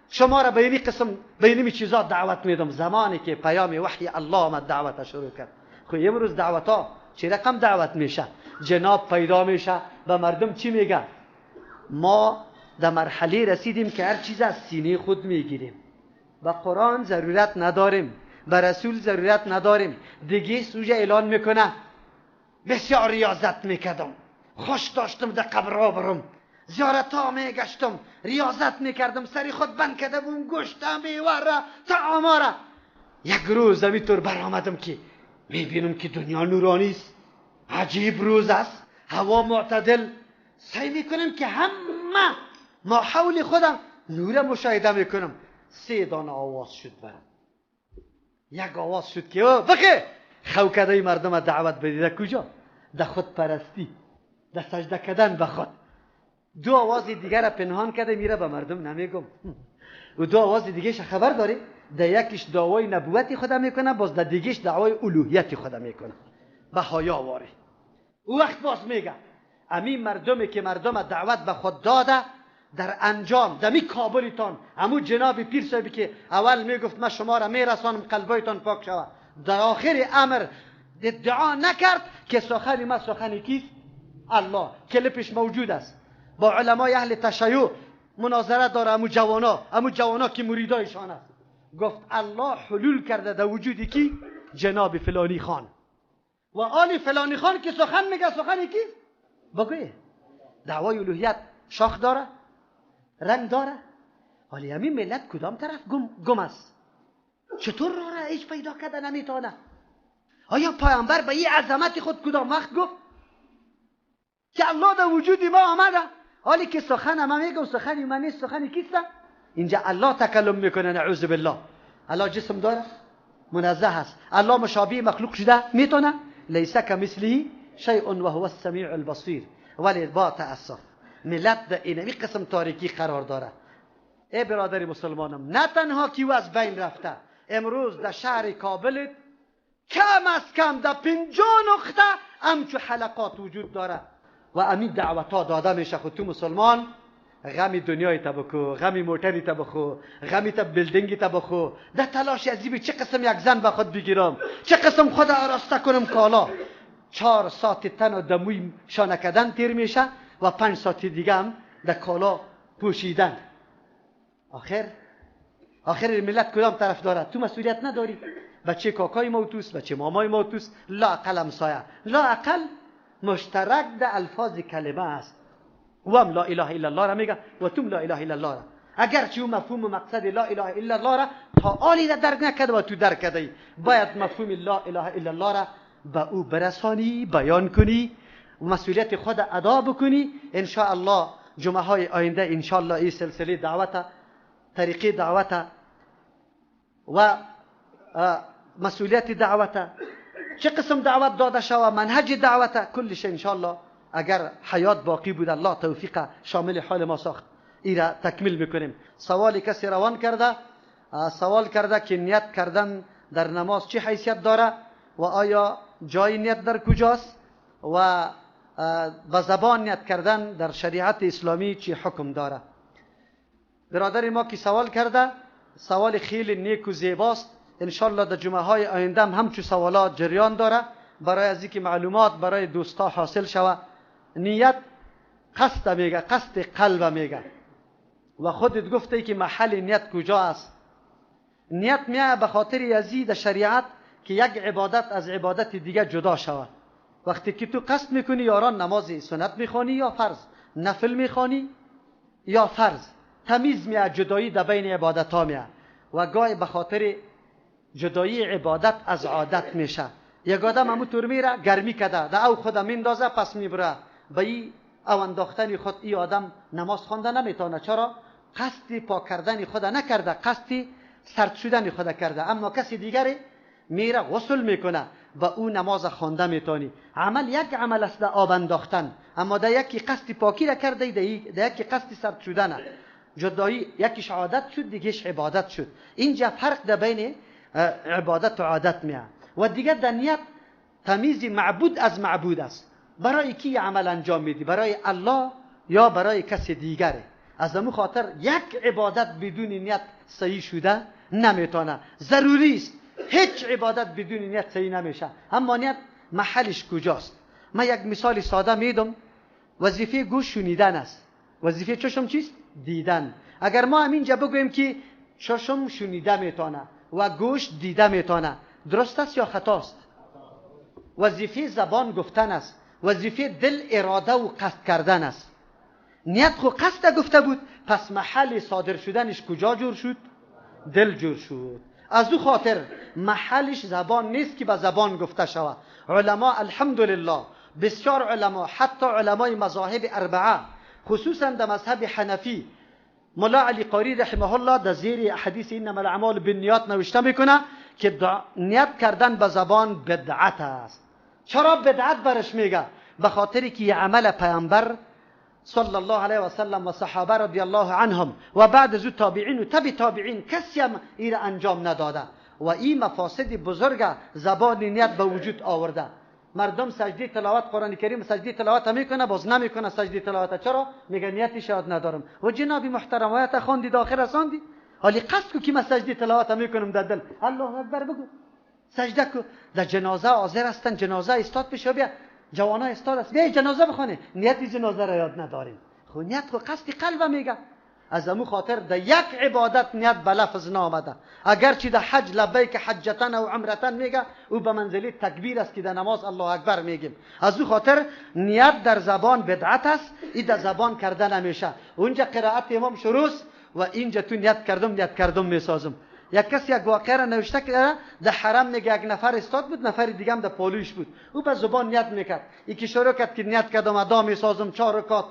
شما را به اینی قسم به اینی چیزا دعوت میدم. زمانی که پیام وحی الله آمد دعوت شروع کرد. خب امروز دعوت ها چه رقم دعوت میشه؟ جناب پیدا میشه به مردم چی میگه؟ ما در مرحله رسیدیم که هر چیز از سینه خود میگیریم، به قرآن ضرورت نداریم، به رسول ضرورت نداریم. دیگه سوژه اعلان میکنه بسیار ریاضت میکردم، خوش داشتم در قبرها برم، زیارت ها میگشتم، ریاضت میکردم، سری خود بند کرده بودم، گوشتم میوه را طعام را. یک روز همینطور برآمدم که میبینم که دنیا نورانی است، عجیب روز است، هوا معتدل، سعی میکنم که همه ما حول خودم نور مشاهده میکنم. 3 دانه آواز شد برم. یک آواز شد که او بخی خو کده مردم دعوت بدید. کجا؟ در خود پرستی، در سجده کردن به خود. 2 آواز دیگر را پنهان کرده میره به مردم نمیگم. و 2 آواز دیگهش خبر داری؟ در یکیش دعوای نبوتی خدا میکنه، باز در دیگهش دعوای الوهیت خدا میکنه. به حیا واره. او وقت باز میگه امین مردمی که مردم دعوت به خود داده در انجام دمی کابلتان، همون جناب پیر صاحبی که اول میگفت من شما را میرسانم قلبایتان پاک شود، در آخر امر ادعا نکرد که سخن ما سخن کیست؟ الله. کلپش موجود است. با علمای اهل تشیع مناظره داره، امو جوانا، امو جوانا که مریدایشان است. گفت الله حلول کرده در وجود کی؟ جناب فلانی خان. و آل فلانی خان که سخن میگه سخن کیست؟ بگوی دعوای الوهیت شاخ داره، رنگ داره. حالی همین ملت کدام طرف گم است؟ چطور راه را هیچ پیدا کرده نمیتونه؟ آیا پیامبر به این عظمت خود کدام وقت گفت که الله در وجود ما آمده؟ حالی که سخن ما میگم سخنی من نیست، سخنی کیست؟ اینجا الله تکلم میکنه، نعوذ بالله. الله جسم داره، منزه است. الله مشابه مخلوق شده میتونه؟ لیس کمثله شیء و هو السمیع البصیر. ولی با تأسف ملت در اینمی قسم تاریکی قرار داره. ای برادر مسلمانم، نه تنها که از بین رفته، امروز در شهر کابل کم از کم در 50 نقطه همچو حلقات وجود داره و امین دعوت ها داده میشه. خود تو مسلمان غم دنیای تا بکو، غم موتری تا بخو، غم تا building تا بخو، در تلاش از چه قسم یک زن به خود بگیرم، چه قسم خود آراسته کنم کالا. 4 ساعت تنها در موی شانه کردن تیر میشه و 5 ساعت دیگه هم در کالا پوشیدن. آخر ملت کدام طرف داره؟ تو مسئولیت نداری. بچه کاکای ما توست، بچه مامای ما توست، لا اقل همسایه، لا اقل مشترک در الفاظ کلمه است. و هم لا اله الا الله را میگه و توم لا اله الا الله را. اگرچه او مفهوم و مقصد لا اله الا الله را تا آلی را درک نکرده و تو درک کرده ای، باید مفهوم لا اله الا الله را به او برسانی، بیان کنی و مسئولیت خود ادا بکنی. ان شاء الله جمعه های آینده ان شاء الله این سلسله دعوت، طریقه دعوت و مسئولیت دعوت، چه قسم دعوت داده شوه، منهج دعوت، کلش ان شاء الله اگر حیات باقی بود الله توفیق شامل حال ما ساخت، ایرا تکمیل میکنیم. سوالی کسی روان کرده، سوال کرده که نیت کردن در نماز چه حیثیت داره و آیا جای نیت در کجاست و با زبان نیت کردن در شریعت اسلامی چه حکم داره. برادر ما که سوال کرده سوال خیلی نیک و زیباست. انشالله در جمعه های آینده هم همچو سوالات جریان داره برای از اینکه معلومات برای دوستا حاصل شوه. نیت قصد میگه، قصد قلب میگه و خودت گفته که محل نیت کجا است. نیت میه به خاطر یزید شریعت که یک عبادت از عبادت دیگه جدا شود. وقتی که تو قصد میکنی یاران نماز سنت میخوانی یا فرض، نفل میخوانی یا فرض، تمیز میه، جدایی در بین عبادت ها میه و گاهی به خاطر جدایی عبادت از عادت میشه. یک آدم همون طور میره گرمی کده در او خود میندازه پس میبره، به ای او انداختن خود ای آدم نماز خوانده نمیتونه. چرا؟ قصد پاک کردن خود نکرده، قصد سرد شدن خود کرده. اما کسی دیگری میره غسل میکنه و او نماز خوانده میتونی. عمل یک عمل است در آب انداختن، اما در یکی قصد پاکی را کرده، در یکی قصد سرد شدن. جدایی یکیش عادت شد، دیگهش عبادت شد. اینجا فرق در بین عبادت و عادت میاد. و دیگه در نیت تمیز معبود از معبود است. برای کی عمل انجام میدی؟ برای الله یا برای کسی دیگره؟ از همون خاطر یک عبادت بدون نیت صحیح شده نمیتونه. ضروری است هیچ عبادت بدون نیت صحیح نمیشه. اما نیت محلش کجاست؟ من یک مثال ساده میدم. وظیفه گوش شنیدن است، وظیفه چشم چیست؟ دیدن. اگر ما همینجا بگوییم که چشم شنیده میتونه و گوش دیده میتونه، درست است یا خطاست؟ وظیفه زبان گفتن است، وظیفه دل اراده و قصد کردن است. نیت خو قصد گفته بود، پس محل صادر شدنش کجا جور شد؟ دل جور شد. از او خاطر محلش زبان نیست که به زبان گفته شود. علما الحمدلله بسیار علما، حتی علمای مذاهب اربعه، خصوصا در مذهب حنفی، ملا علی قاری رحمه الله در زیر حدیث انما الاعمال بالنیات نوشته میکنه که نیت کردن به زبان بدعت است. چرا بدعت برش میگه؟ به خاطر که عمل پیامبر صلی الله علیه و سلم و صحابه رضی الله عنهم و بعد از تابعین و تبع تابعین کسی هم این را انجام نداده و این مفاسد بزرگ زبان نیت به وجود آورده. مردم سجده تلاوت قرآن کریم سجده تلاوت میکنه، باز نمیکنه سجده تلاوت. چرا؟ میگه نیتش یاد ندارم. و جناب محترم آیت خواندی داخل رساندی، حالی قصد کو که من سجده تلاوت میکنم در دل، الله اکبر بگو سجده کو. در جنازه حاضر هستن، جنازه استاد پیش بیا، جوانا استاد است، بیا جنازه بخونه، نیت جنازه را یاد نداریم. خو نیت خو قصد قلب میگه. از امو خاطر در یک عبادت نیت به لفظ نامده. اگرچه در حج لبیک حجتن و عمرتن میگه، او به منزله تکبیر است که در نماز الله اکبر میگیم. از او خاطر نیت در زبان بدعت است، این در زبان کرده نمیشه. اونجا قرائت امام شروع و اینجا تو نیت کردم نیت کردم میسازم. یک کسی یک واقعه را نوشته کرده در حرم، میگه یک نفر استاد بود، نفر دیگه هم در پالویش بود، او به زبان نیت میکرد. یکی شروع کرد که نیت کردم ادا میسازم 4 رکعت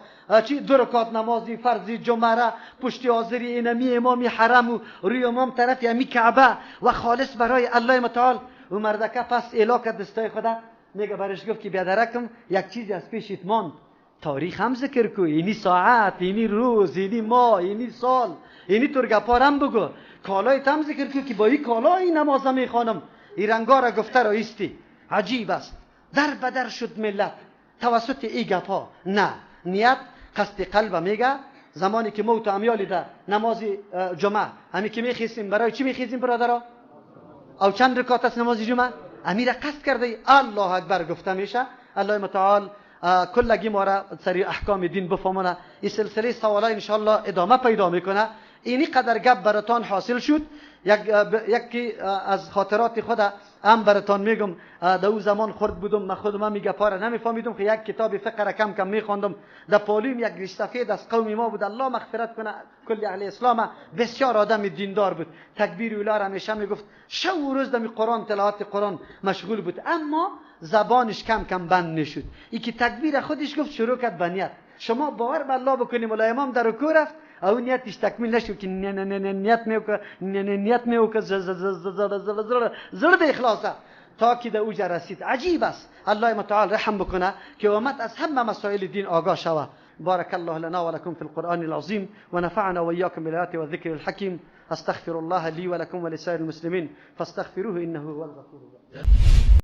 چی 2 رکعت نمازی فرضی جمعه را پشت حاضری اینمی امامی حرم و روی امام طرف امی کعبه و خالص برای الله متعال. و مردکه پس اعلا کرد دستای خدا، میگه برش گفت که بیادرکم یک چیزی از پیشت ماند، تاریخ هم ذکر کو، اینی ساعت، اینی روز، اینی ماه، اینی سال، اینی طور گپارم بگو، کالای تم ذکر کو که با این کالا این نماز میخوانم. این رنگا را گفته را ایستی. عجیب است، در بدر شد ملت توسط ای گپا. نه، نیت قصد قلب میگه. زمانی که موت امیالی ده نماز جمعه همی که میخیزیم، برای چی میخیزیم برادرها؟ او چند رکعت است نماز جمعه؟ امیر قصد کرده الله اکبر گفته میشه. الله متعال کلگی ما را سری احکام دین بفهمونه. این سلسله سوالای انشالله ادامه پیدا میکنه. اینی قدر گپ براتان حاصل شد. یکی از خاطرات خود هم براتان میگم. در او زمان خرد بودم، من خودم هم گپا را نمیفهمیدم، که یک کتاب فقه را کم کم میخواندم. در پالیم یک ریش سفید از قوم ما بود، الله مغفرت کنه کل اهل اسلام، بسیار آدم دیندار بود. تکبیر اولا را همیشه میگفت، شب و روز در قرآن تلاوت قرآن مشغول بود، اما زبانش کم کم بند نشد. ای که تکبیر خودش گفت شروع کرد به نیت. شما باور به الله بکنیم مولا امام در رکوع رفت، او نیتش تکمیل نشد که نه نه نه نه نیت میوکه، نه نه نیت میوکه، ز ز ز ز ز ز زرد اخلاصه تا که در اوج رسید. عجیب است. الله متعال رحم بکنه که امت از همه مسائل دین آگاه شوه. بارك الله لنا ولكم في القرآن العظيم ونفعنا وإياكم بالآيات والذكر الحكيم. أستغفر الله لي ولكم ولسائر المسلمين فاستغفروه إنه هو الغفور الرحيم.